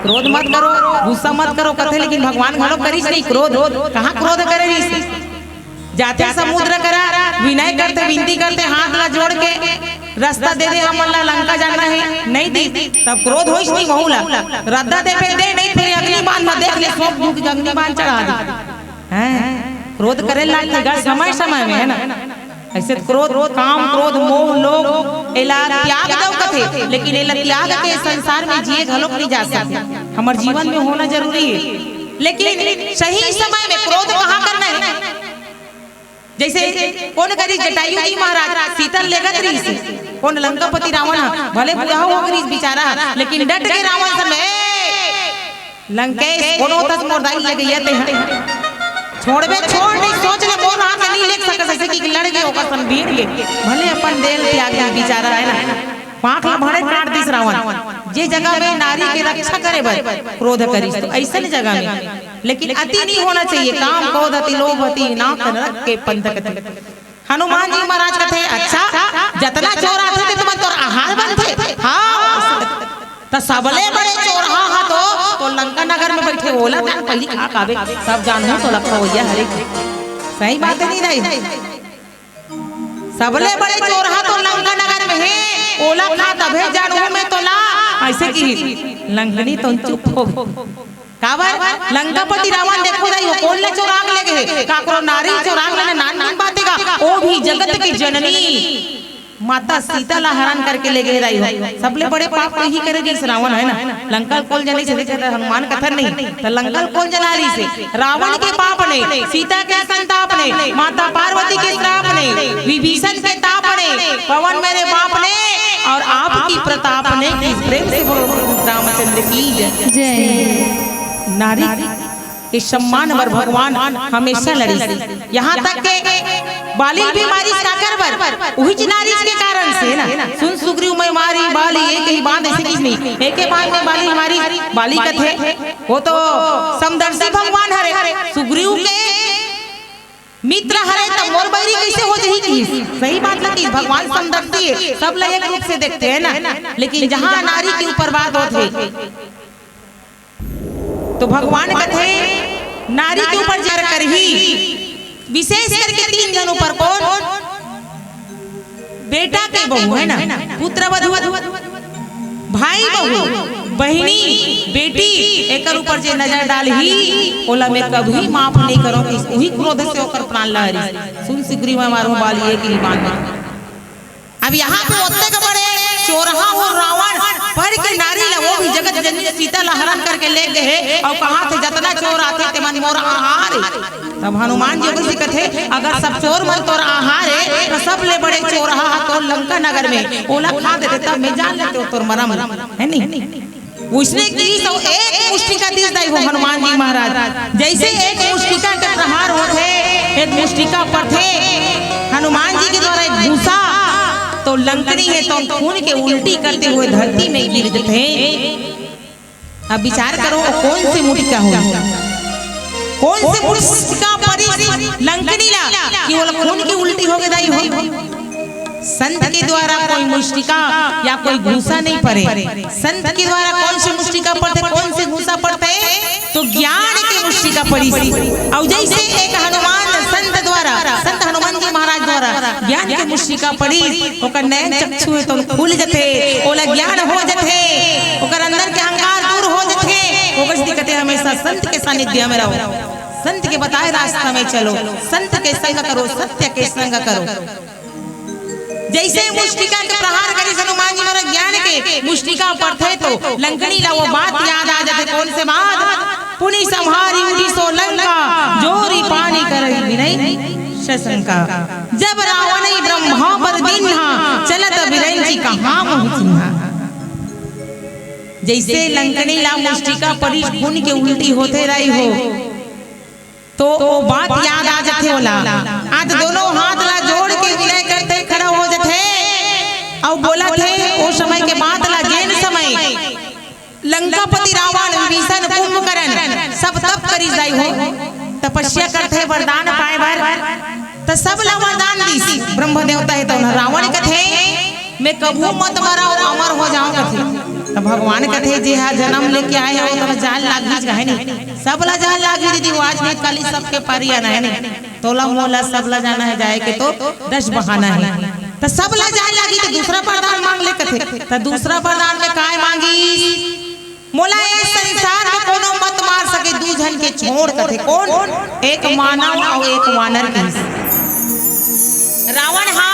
क्रोध मत करो, गुस्सा मत करो कथे, लेकिन भगवान घलो करिस नहीं क्रोध। कहाँ क्रोध करे रहिस? जाथे समुद्र करा, विनय करथे, विनती करथे, हाथ ला जोड़ के, "रस्ता दे दे, हमन ला लंका जाना हे, नहीं दी।" तब क्रोध होइस नहीं वहू ला। रद्दा दे, फेर दे, नहीं फेर अग्नि बाण ला देख ले, सौंप दूं कि अग्नि बाण चढ़ा दे। हैं? क्रोध करे लागथे गा समय समय में, है ना? ऐसे क्रोध, काम, क्रोध, मोह, लोभ, एला त्याग दव कथे, लेकिन एला त्याग के संसार में जिए घलोक नहीं जा सकते। हमर जीवन में होना जरूरी है, लेकिन सही समय में क्रोध कहाँ करना है। जैसे कोन करिस, जटायु जी महाराज सीता ल लेगत रहिस, कोन लंकापति रावण ह, भले बुढ़ा हो गे रहिस बेचारा, लेकिन डट के रावण से, "ए, लंकेश, कोन होथस मोर दाई ल लेगइया ते ह? छोड़बे छोड़, नहीं सोच ले, मोर हाथ ले नहीं लेग सकस," ऐसे कि लड़ गे ओकर संग, भिड़ गे, भले अपन देह ल त्याग दे बेचारा, है ना? पांख ला भरे काट दिस रावण, जे जगह में नारी के रक्षा करे बर क्रोध करिस, तो अइसन जगह में। लेकिन अति नहीं होना चाहिए, काम, क्रोध, अति, लोभ, अति, नाक नरक के पंथ कथे। हनुमान जी महाराज कथे, "अच्छा, जतना चोर आथे, ते तुमन तोर आहार बनथे?" हाँ। त सबले बड़े चोरहा हा तो, तो लंका नगर में बइठे, ओला जान पहिली खा खाबे, तब जानहूं तो लंका होइया हरे। सही बात नहीं रही? सबले बड़े चोरहा तो लंका नगर में हे, ओला खा तभे जानहूं मैं तोला। अइसे कि लंकनी तो चुप हो गे। काबर? लंकापति रावण देखो दाई, वो कोन ला चोराक ले गे? काकरो नारी चोराक लेना नान नान बात हे का? वो भी जगत के जननी माता सीता ला हरण करके ले गे दाई हो। सबले बड़े पाप तो इही करे गिस रावण, है ना? लंका ल कोन जनिस, देखे त हनुमान कथन नहीं, त लंका ल कोन जना रहिसे? रावण के पाप ने, सीता के संताप ने, माता पार्वती के श्राप ने, विभीषण के ताप ने, पवन मेरे बाप ने, और आपकी प्रताप ने की। प्रेम से बोलो रामचंद्र की जय। जय। नारी के सम्मान बर भगवान हमेशा लड़िस। यहाँ तक के बाली भी मारिस काकर बर, उहीच नारिस के कारण से ना। सुन सुग्रीव मैं मारी बाली एक ही बांध, अइसे किस नहीं, एके बांध में बाली मारिस। बाली कथे, वो तो समदर्शी भगवान हरे, सुग्रीव के मित्र हरे, त मोर बैरी कइसे हो जही किस? सही बात ला किस, भगवान समदर्शी हे, सब ला एक रूप से देखथे, है ना? लेकिन जहाँ नारी के ऊपर बात होथे, तो भगवान कथे, नारी के ऊपर जे करही, विशेष करके तीन झन ऊपर, कोन? बेटा के बहू, है ना, पुत्र वधू, भाई बहू, बहिनी, बेटी, एकर ऊपर जे नजर डालही, ओला मैं कभी माफ नहीं करों। उही क्रोध से ओकर प्राण ला हरिस। सुन सुग्रीव मैं मारूं बाली एक ही बांध में। अब यहाँ पे ओतेक बड़े चोरहा हो रावण, पर के नारी ला, वो भी जगत जननी सीता ला हरण करके ले गे हे, अउ कहाथे जतना चोर आथे ते मन मोर आहार हे। तब हनुमान जी ओकर से कथे, अगर सब चोर मन तोर आहार हे, तो सबले बड़े चोरहा हा तोर लंका नगर में, ओला खा देते, तब मैं जान लेते हो तोर मरम, है नहीं? उसने की तो एक मुष्टिका दिस दाई हो हनुमान जी महाराज। जैसे एक मुष्टिका के प्रहार होथे, एक मुष्टिका पड़थे हनुमान जी के द्वारा एक घूसा, तो लंकनी हे तो खून के उल्टी करते हुए धरती में गिर जथे। अब विचार करो, कोन से मुष्टिका हो, कोन से मुष्टिका पड़िस लंकनी ला कि ओला खून के उल्टी हो गे दाई हो। संत के द्वारा कोई मुष्टिका या कोई घूसा नहीं पड़े। संत के द्वारा कोन से मुष्टिका पड़थे, कोन से घूसा पड़थे, तो ज्ञान के मुष्टिका पड़िस। अउ जैसे एक हनुमान संत द्वारा, संत हनुमान जी महाराज द्वारा ज्ञान के मुष्टिका पड़िस, ओकर नैन चक्षु हे तो खुल जथे, ओला ज्ञान हो जथे, ओकर अंदर के अहंकार दूर हो जथे। ओकर से कथे हमेशा संत के सानिध्य में रहो, संत के बताए रास्ता में चलो, संत के संग करो, सत्य के संग करो। जैसे मुष्टिका के प्रहार करिस हनुमान जी महाराज ज्ञान के, मुष्टिका पड़थे तो लंकनी ला वो बात याद आ जाथे। कोन से बात? पुनि सम्हारि उठि सो लंका, जोरि पानि करहि विनय शशंका। जब रावण ब्रह्मा बर दीन्हा, चलत बिरंचि कहाँ मोहि चिन्हा। जैसे लंकनी ला मुष्टिका पड़िस, खून के उल्टी होथे रही हो, तो वो बात याद आ जाथे ओला। आज दोनों हाथ ला जोड़ के विनय करथे, खड़ा हो जाथे अउ बोलथे, ओ समय के बात ला, जेन समय लंकापति रावण, विभीषण, कुंभकर्ण सब तप करिस दाई हो, तपस्या करथे वरदान पाए बर, त सब ला वरदान दिस ब्रह्म देवता हे। तो रावण कथे, मैं कभू मत मरव, अमर हो जाओ कथे। त भगवान कथे, जे हा जन्म लेके आए हो, तो जान लाग ही जाए नहीं। सब ला जान लागी दीदी, वो आज नहीं काली सबके पारी आना है नहीं। तोला मोला सब ला जाना है, जाए के तो दस बहाना है। त सब ला जान लागी त दूसरा वरदान मांग ले कथे। त दूसरा वरदान में काय मांगी? मोला ए संसार में कोनो मत मार सके, दू झन के छोड़ कथे। कोन? एक मानव अउ एक वानर के। रावण हा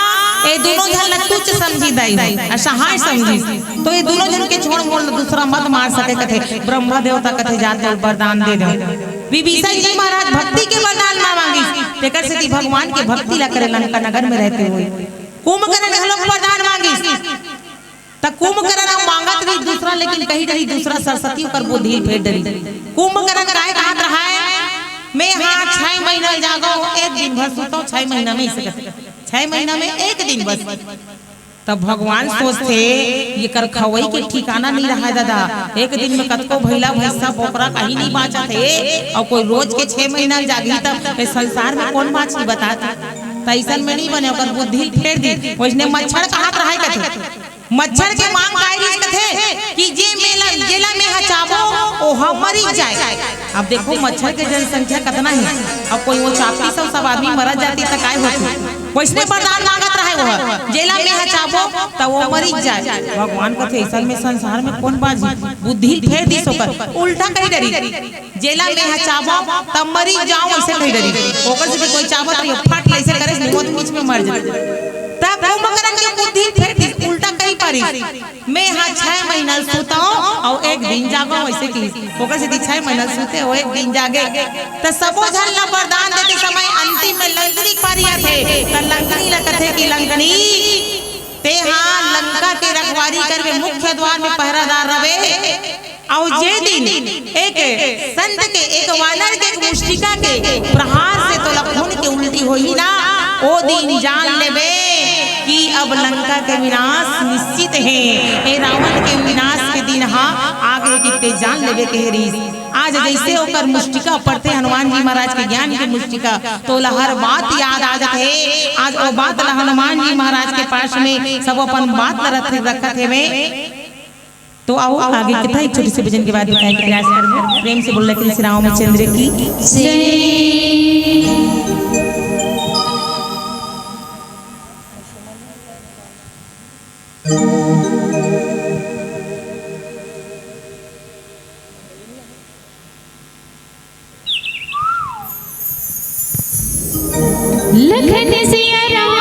ए दोनों झन ला तुच्छ समझी दाई हो, असहाय समझी। तो ए दोनों झन के छोड़ मोला दूसरा मत मार सके कथे। ब्रह्मा देवता कथे, जा तोला वरदान दे दे। विभीषण जी महाराज भक्ति के वरदान मा मांगिस, तेकर सेती भगवान के भक्ति ला करे लंका नगर में रहते हुए। कुंभकर्ण घलोक वरदान मांगिस, त कुंभकर्ण मांगत रही दूसरा, लेकिन कहीं रही दूसरा सरस्वती ओकर बुद्धि फेर डरी। कुंभकर्ण काय कहत रहा है, मैं हाँ छह महीना जागो, एक दिन भर सुतो, छह महीना में इसे छह महीना में एक दिन बस। तब भगवान सोचथे, "एकर खवई के ठिकाना नइ रहय दादा, एक दिन में कतको भइला भइसा बोकरा कहीं नइ बाँचत हे, अउ कोई रोज के छह महीना जागही तब ए संसार में कोन बाँचही बता।" त अइसन में नइ बने, ओकर बुद्धि ल फेर दे। वइसने मच्छर कहत रहय कथे, मच्छर के मांग काय रिहिस कथे कि जे मेला, जेला मेंह चाबो, ओह मरी जाय। अब देखो, मच्छर के जनसंख्या कतना हे, अब कोई वो चापती सब, सब आदमी मरत जाती त काय होती? वइसने वरदान मांगत रहय वो, "जेला मेंह चाबो, त वो मरी जाय।" भगवान कथे, "अइसन में संसार में कोन बाँचही?" बुद्धि ल फेर दिस ओकर, उल्टा कहि डरिस, "जेला मेंह चाबो, त मरी जांव," अइसे कहि डरिस। ओकर से भी कोई चाबत रहिस, फट ले अइसे करिस, निमोत बीच में मर जाय। तब कुंभकर्ण के बुद्धि ल फेर दिस, उल्टा कहि पारिस, "मेंह छह महीना ल सुतंव अउ एक दिन जागंव," अइसे किहिस। ओकर सेती छह महीना ल सुते अउ एक दिन जागे। त सबो झन ल वरदान देते समय अंतिम में लंकनी के पारी आथे। त लंकनी ल कथे कि लंकनी, तेंहा लंका के रखवारी करबे, मुख्य द्वार में पहरादार रहबे। अउ जे दिन एक संत के, एक वानर के, एक मुष्टिका के प्रहार से तोला खून के उल्टी होही ना, ओ दिन जान लेबे कि अब लंका के विनाश निश्चित हे। ए रावण के विनाश के दिन ह आगे किते जान लेबे कहे रिहिस। आज जइसे ओकर मुष्टिका पड़थे, हनुमान जी महाराज के ज्ञान के मुष्टिका, त ओला हर बात याद आ जाथे। आज ओ बात ला हनुमान जी महाराज के पास में सब अपन बात ला रख, रखत हेवे। तो आओ, आगे कथा एक छोटे से भजन के बाद दिखाए के प्रयास करबो। प्रेम से बोल रहे श्री रामचंद्र की जय। लखन सिया राम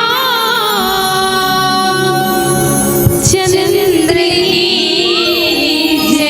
चंद्र की जय।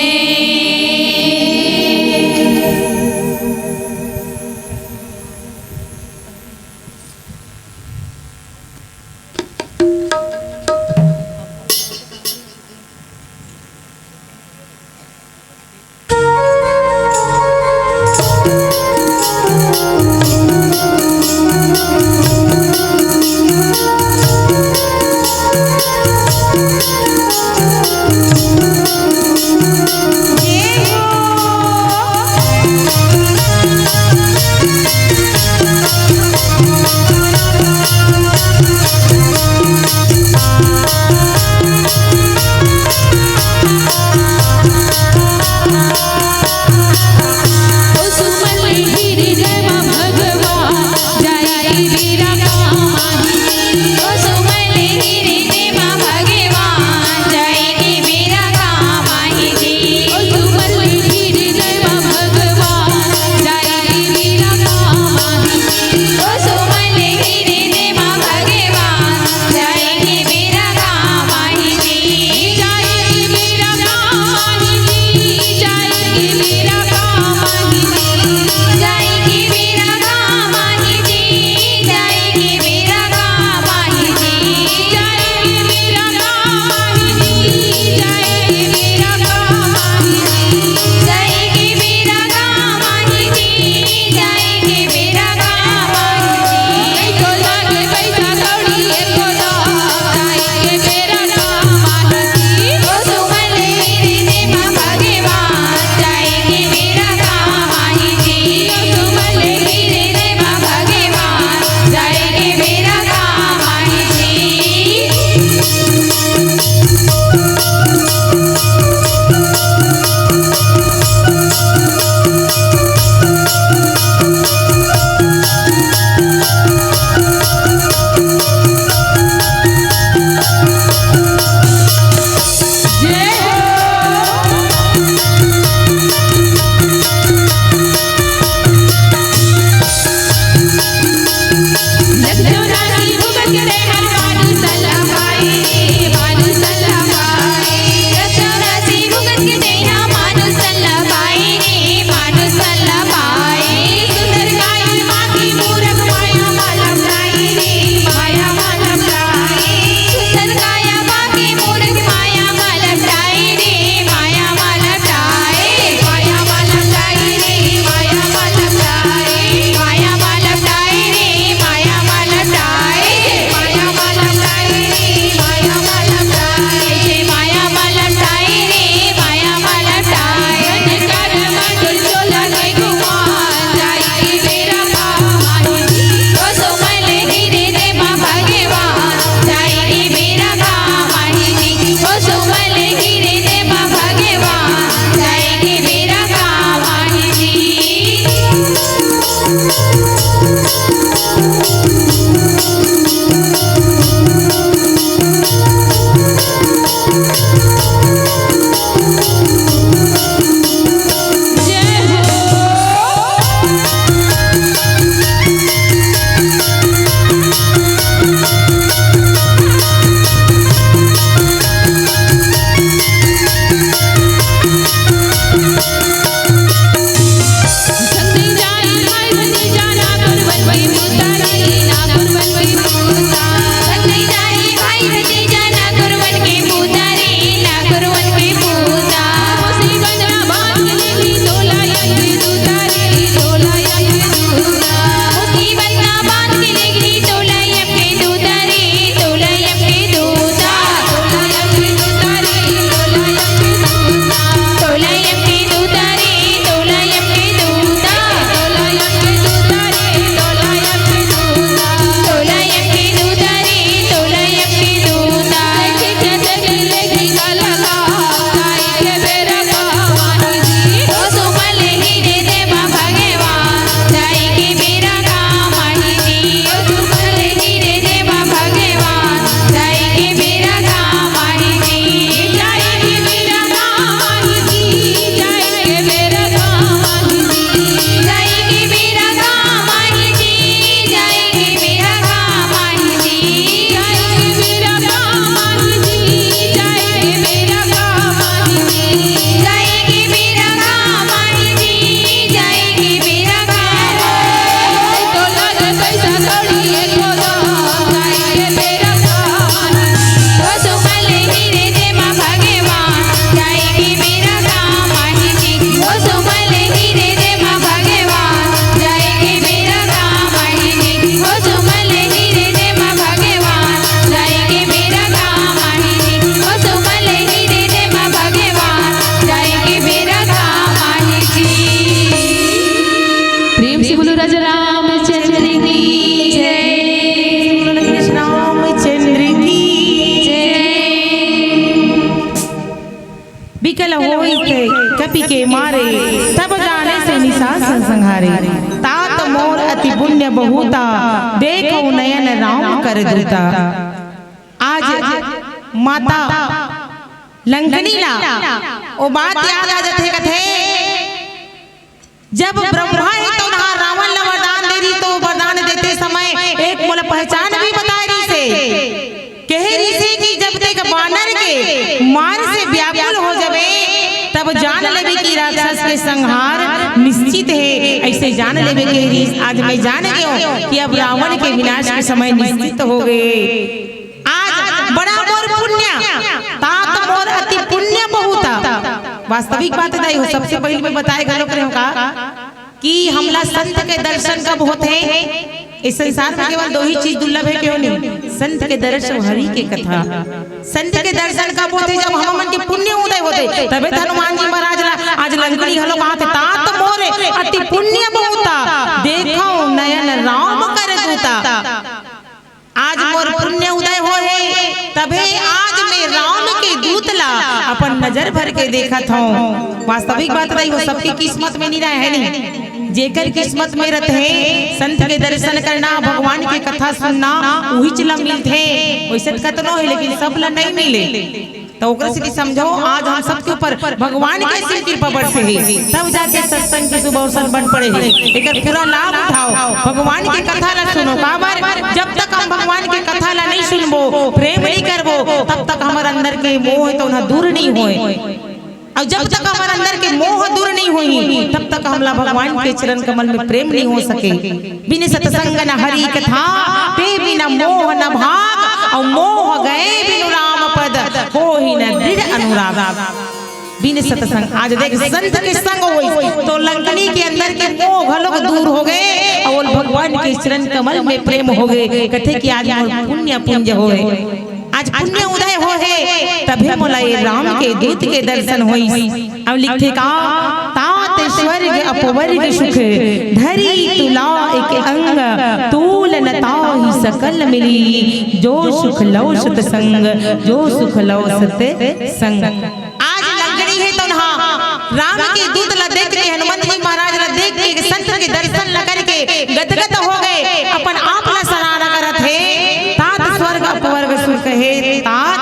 रामचंद्र की जय। रामचंद्र की जय। बिकल होइस कपि के मारे, तब जानेस निसास संहारे। तात मोर अति पुण्य बहुता, देखव नयन राम कर दूता। आज माता लंकनी ला ओ बात याद आ जाथे, कथे, जब ब्रह्मा हे त ओनहा रावण ला वरदान दे रहिस, तो वरदान देते समय एक मोला पहचान भी बताए रहिस हे। कहे रहिस हे कि जब तें बानर के मार से व्याकुल हो जबे, तब जान लेबे कि राक्षस के संहार निश्चित हे। अइसे जान लेबे कहे रहिस। आज मैं जान गेंव कि अब रावण के विनाश के समय निश्चित हो गे। आज बड़ा मोर पुण्य, तात मोर अति पुण्य बहुता। वास्तविक बात हे दाई हो, सबसे पहिली मैं बताए घलो करेंव का कि हमला संत के दर्शन कब होथे? इस संसार में केवल दो ही चीज दुर्लभ हे, क्यों नहीं? संत के दर्शन, हरि के कथा। संत के दर्शन कब होथे? जब हमन के पुण्य उदय होथे, तभे तो हनुमान जी महाराज ला आज लंकनी घलो कहाथे, तात मोर अति पुण्य बहुता, देखव नयन राम कर दूता। आज मोर पुण्य उदय होहे, तभे आज मैं राम के दूत ला अपन नजर भर के देखत हंव। वास्तविक बात दाई हो, सबके किस्मत में नइ रहय, हे नहीं? जेकर किस्मत में रथे संत के दर्शन करना, भगवान के कथा सुनना, उहीच ला मिलथे। वइसे त कतनो हे, लेकिन सब ला नइ मिले। त ओकरे सेती समझव, आज हम सबके ऊपर भगवान के असीम कृपा बरसे हे, तब जाके सत्संग के शुभ अवसर बन पड़े हे। एकर पूरा लाभ उठाव, भगवान के कथा ला सुनो। काबर? जब तक हम भगवान के कथा ला नइ सुनबो, प्रेम नइ करबो, तब तक हमर अंदर के मोह हे त ओनहा दूर नइ होय। अउ जब तक हमर अंदर के मोह दूर नइ होही, तब तक हमला भगवान के चरण कमल में प्रेम नइ हो सके। बिन सतसंग न हरि कथा, ते बिन मोह न भाग, अउ मोह गए बिनु राम पद, होही न दृढ़ अनुराग। बिन सतसंग, आज देख, संत के संग होइस, तो लंकनी के अंदर के मोह घलोक दूर हो गे, अउ भगवान के चरण कमल में प्रेम हो गे। कथे कि आज मोर पुण्य पुंज होए, आज पुण्य उदय होहे, तभे मोला ये राम के दूत के दर्शन होइस। अब लिखथे का, तात स्वर्ग अपवर्ग सुख, धरी तुला एक अंग, तूल न ताहि सकल मिली, जो सुख लव सतसंग, जो सुख लव सतसंग। आज लंकनी हे त ओनहा राम के दूत ला देख के, हनुमंत जी महाराज ला देख के, संत के दर्शन ला करके गदगद हो गे, अपन आप ला सराहना करत हे। तात स्वर्ग अपवर्ग सुख हे, तात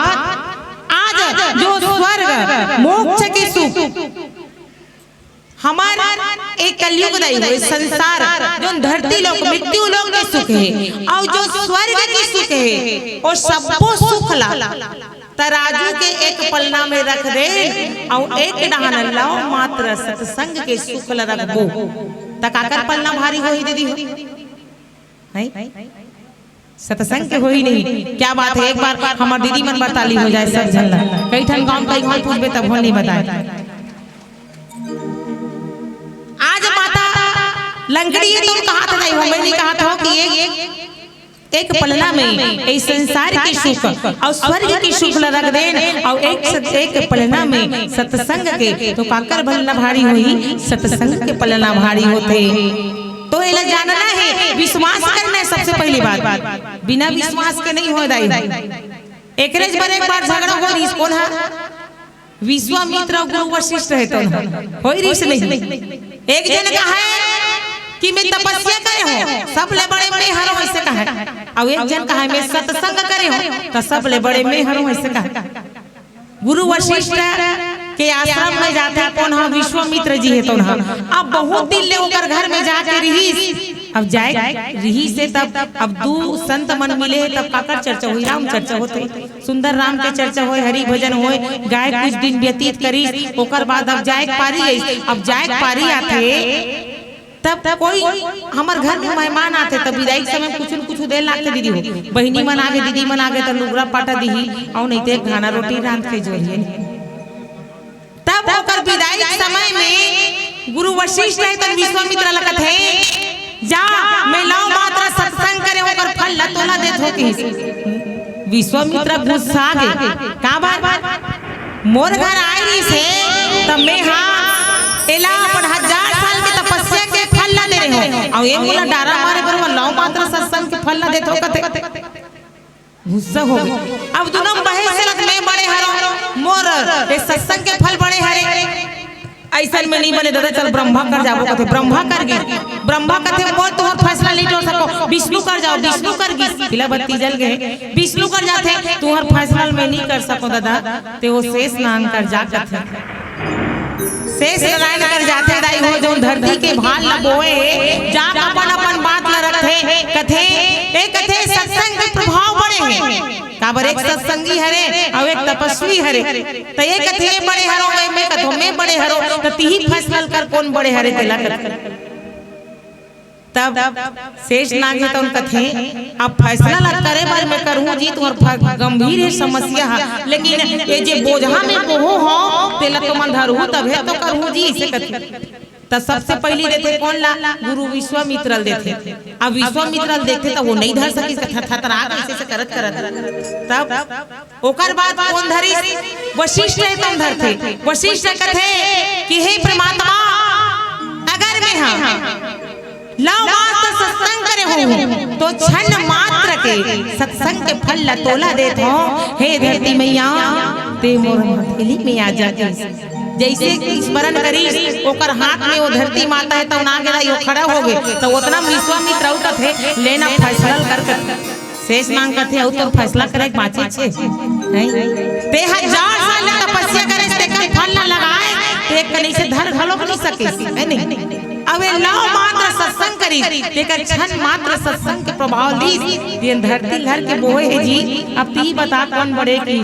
आज जो स्वर्ग मोक्ष के सुख, हमर एक कलयुग दाई होए संसार, जो धरती लोक, मृत्यु लोक के सुख हे, अउ जो स्वर्ग के सुख हे, ओ सब्बो सुख ला तराजू के एक पलना में रख दे, अउ एक डहान लव मात्र सत्संग के सुख ला रखबो, त काकर पलना भारी होही दीदी हो? हैं? सत्संग के होही नहीं। क्या बात हे, एक बार हमर दीदी मन बर ताली हो जाए सब झन ला। कई ठन गांव, कई गांव पूछबे तब हो नहीं बताए। आज माता लंकनी हे त ओन कहात नहीं हो, मैं नहीं कहात हो कि एक, एक पलना में ए संसार के सुख अउ स्वर्ग के सुख ला रख देन, अउ एक सत-, एक पलना में सत्संग के, तो काकर पलना भारी होही? सत्संग के पलना भारी होथे। तो एला जानना हे, विश्वास करना हे सबसे पहिली बात। बिना विश्वास के नहीं होय दाई। एकरेच बर एक बार झगड़ा हो रहिस, कोन हा? विश्वामित्र अउ गुरु वशिष्ठ हे तो ना। होय रहिस नहीं। एक जन कहे कि मैं तपस्या करे हंव, सबले बड़े मैं हरंव, अइसे कहे। अउ एक जन कहे मैं सत्संग करे हंव, त सबले बड़े मैं हरंव, अइसे कहे। गुरु वशिष्ठ के आश्रम में जाथे, कोन हा? विश्वामित्र जी हे तो ना। अब बहुत दिन ले ओकर घर में जाके रहिस। अब जाए रहिस हे तब, अब दू संत मन मिले हे तब काकर चर्चा होही? राम चर्चा होथे। सुंदर राम के चर्चा होय, हरि भजन होय, गाय कुछ दिन व्यतीत करिस, ओकर बाद अब जाए के पारी आइस। अब जाए के पारी आथे, तब कोई हमर घर में मेहमान आथे, तब बिदाई के समय कुछ न कुछ दे लागथे दीदी हो। बहिनी मन आगे, दीदी मन आगे, त लुगरा पाटा दिही, अउ नहीं ते खाना रोटी रांध के जोरिए। तब ओकर बिदाई के समय में गुरु वशिष्ठ हे त विश्वामित्र ला कथे, "जा, मैं लव मात्र सत्संग करे ओकर फल ला तोला देत हों," कहिस। विश्वामित्र गुस्सा गे, "काबर? मोर घर आए रहिस हे, त मैं हा एला अपन हजार साल के तपस्या के फल ला दे रहे हंव, अउ ये मोला डारा मारे बर लव मात्र सत्संग के फल ला देथो कथे। गुस्सा हो गे। अब दुनो बहस चलत, मैं बड़े हरो, मोर ये सत्संग के फल बड़े हरे। अइसन में नहीं बने दादा, चल ब्रह्मा कर जाबो कथे, ब्रह्मा कर गिस। ब्रह्मा कथे, मोर तुंहर फैसला नहीं टोर सकों, विष्णु कर जाओ, विष्णु कर गिस। पीला बत्ती जल गे, विष्णु कर जाथे, तुंहर फैसला मैं नहीं कर सकों दादा, ते वो शेष नारायण कर जा कथे। शेष नारायण कर जाथे दाई हो, जउन धरती के भार ल बोए हे, जाके अपन अपन बात ल रखथे, कथे, ए कथे सत्संग के प्रभाव बड़े हे। काबर एक सत्संगी हरे अउ एक तपस्वी हरे, त ये कथे ये बड़े हरो, मैं, मैं कथों मैं बड़े हरो, त तिही फैसला कर कोन बड़े हरे तेला कथे। तब शेष नाग हे तउन कथे, अब फैसला ला करे बर मैं करहूं जी, तुंहर फ-, गंभीर हे समस्या ह, लेकिन ये जे बोझा में बोहो हो, तेला तुमन धरहू तभे तो करहूं जी, अइसे कथे। त सबसे पहिली देथे कोन ला? गुरु विश्वामित्र ल देथे। अब विश्वामित्र ल देथे त वो नहीं धर सकिस, कथे थथरा के अइसे करत करत। तब ओकर बाद कोन धरिस? वशिष्ठ हे तउन धरथे। वशिष्ठ कथे कि हे परमात्मा, अगर मैं हा लव मात्र सत्संग करे होहूं, तो क्षण मात्र के सत्संग के फल ला तोला देत हों। हे धरती मैया, ते मोर हथेली में आ जा। जइसे स्मरण करिस, ओकर हाथ में वो धरती माता हे, तउन आ गे दाई, वो खड़ा हो गे, त ओतना विश्वामित्र उठत हे, लेना फैसला कर कर। शेष नाग कथे, अउ तोर फैसला करे के बांचे छे? नहीं। ते हजार साल ले तपस्या करे, तेकर फल ला लगाए, ते कनी से धर घलो नहीं सके, हे नहीं? अब ये लव मात्र सत्संग करी, तेकर क्षण मात्र सत्संग के प्रभाव ली, ये धरती ल हर के बोए हे जी। अब ती बता कोन बड़े की?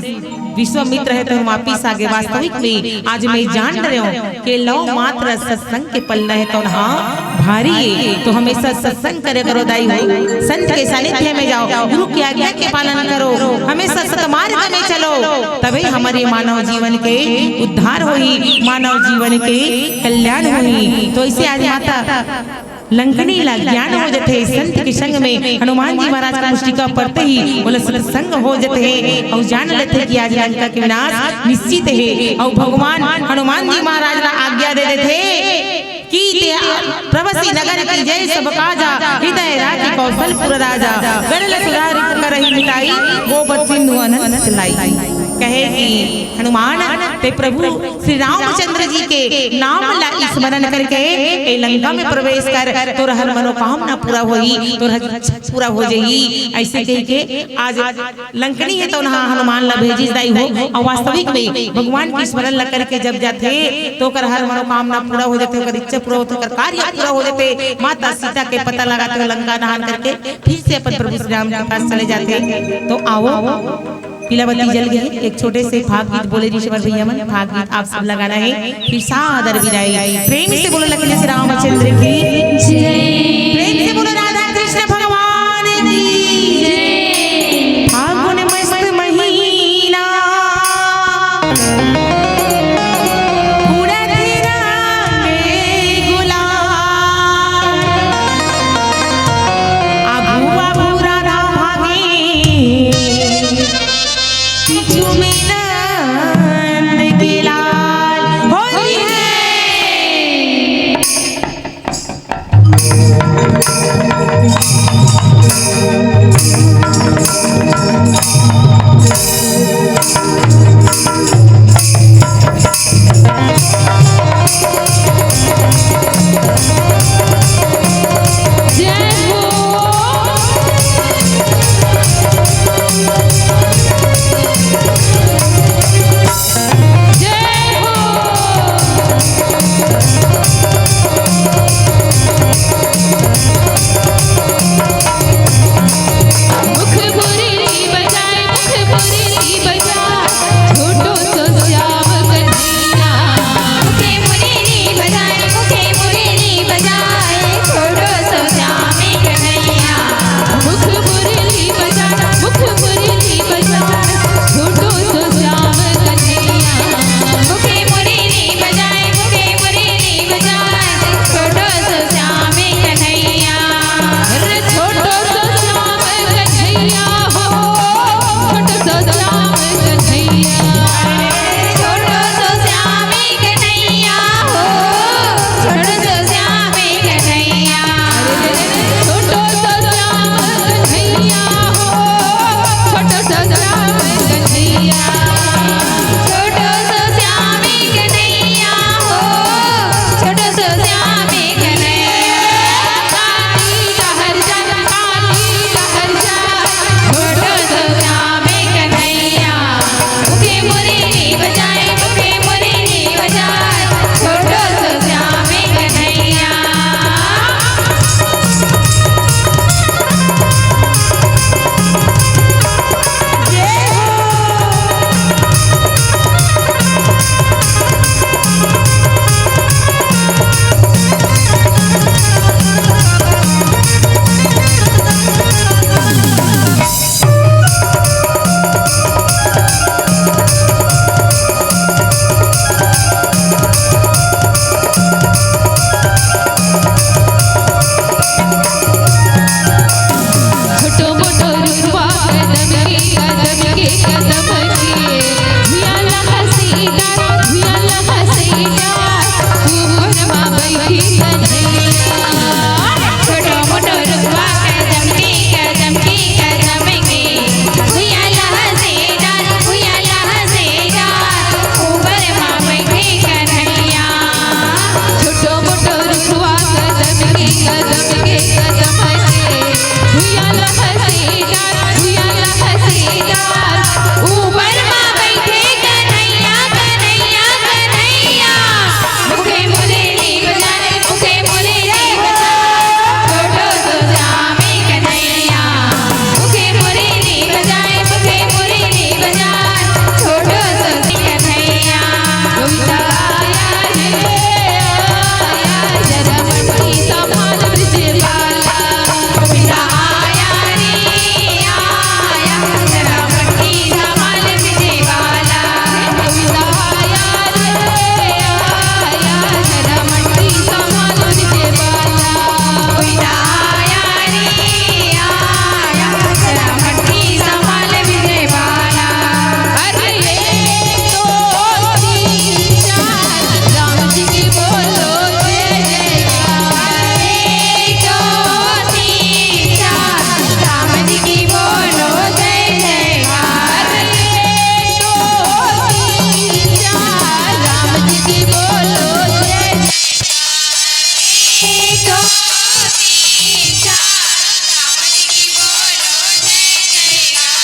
विश्वामित्र हे तउन वापिस आ गे। वास्तविक में आज मैं जान रहे हों कि लव मात्र सत्संग के पलना हे तउन हा भारी हे। तो हमेशा सत्संग करे करो दाई हो, संत के सानिध्य में जाओ, गुरु की आज्ञा के पालन करो, हमेशा सतमार्ग में चलो, तभे हमर ये मानव जीवन के उद्धार होही, मानव जीवन के कल्याण होही। तो अइसे आज माता लंकनी ला ज्ञान हो जथे, संत के संग में हनुमान जी महाराज का मुस्टिका परते ही ओला सत्संग हो जथे, अउ जान लेथे कि आज लंका के विनाश निश्चित हे। अउ भगवान हनुमान जी महाराज ला आज्ञा दे देथे कि ते प्रवसी नगर की जय सब काजा, हृदय राखी कौशलपुर राजा, गढ़ ल सुधारि करहि मिटाई, गोबर सिंधु अनंत चलाई। कहे कि हनुमान, ते प्रभु श्री रामचंद्र जी के नाम ला स्मरण करके ए लंका में प्रवेश कर, तोर हर मनोकामना पूरा होही, तोर हर इच्छा पूरा हो जाही। अइसे कहिके आज लंकनी हे तउन हा हनुमान ला भेजिस दाई हो। अउ वास्तविक में भगवान के स्मरण ला करके जब जाथे, तो ओकर हर मनोकामना पूरा हो जाथे, ओकर इच्छा पूरा होथे, ओकर कार्य पूरा हो जाथे। माता सीता के पता लगाथे लंका दहन करके, फिर से अपन प्रभु श्री राम के पास चले जाथे। तो आओ, पीला बत्ती जल गे, एक छोटे से फाग गीत बोले ऋषि भैया मन, फाग गीत आप सब ला गाना हे, फिर सादर विदाई। प्रेम से बोलो लखन से रामचंद्र की जय। प्रेम से बोलो राधा कृष्ण भगवान की जय। फागुन मस्त महीना, उड़त रंग गुलाल। आगू बाबू राधा भागे, पीछू में नंद के लाल। होली है। छोटो मोटो रुखवा कदम के, कदम के, कदम के। भुइयां लहसेदार, भुइयां लहसेदार, ऊपर मा बइठे कन्हैया। छोटो मोटो रुखवा कदम के, कदम के, कदम के। भुइयां लहसेदार, भुइयां लहसेदार, ऊपर मा बइठे कन्हैया, कन्हैया, कन्हैया। मुखे मुरली बजाए, मुखे मुरली बजाए, छोटो सो श्याम कन्हैया। मुखे मुरली बजाए, मुखे मुरली बजाए, छोटो सो श्याम कन्हैया। गोविंदा आया रे, आया, जरा मटकी संभाल ब्रज बाला। गोविंदा आया रे, आया, जरा मटकी संभाल ब्रज बाला। गोविंदा आया रे, आया, जरा मटकी संभाल ब्रज बाला। गोविंदा आया रे, आया, जरा मटकी संभाल ब्रज बाला। अरे एक दो तीन चार, राम जी की बोलो जय जयकार। एक दो तीन चार, राम जी की बोलो जय जयकार। एक दो तीन चार, राम जी की बोलो जय जयकार। एक दो तीन चार, राम जी की बोलो जय जयकार।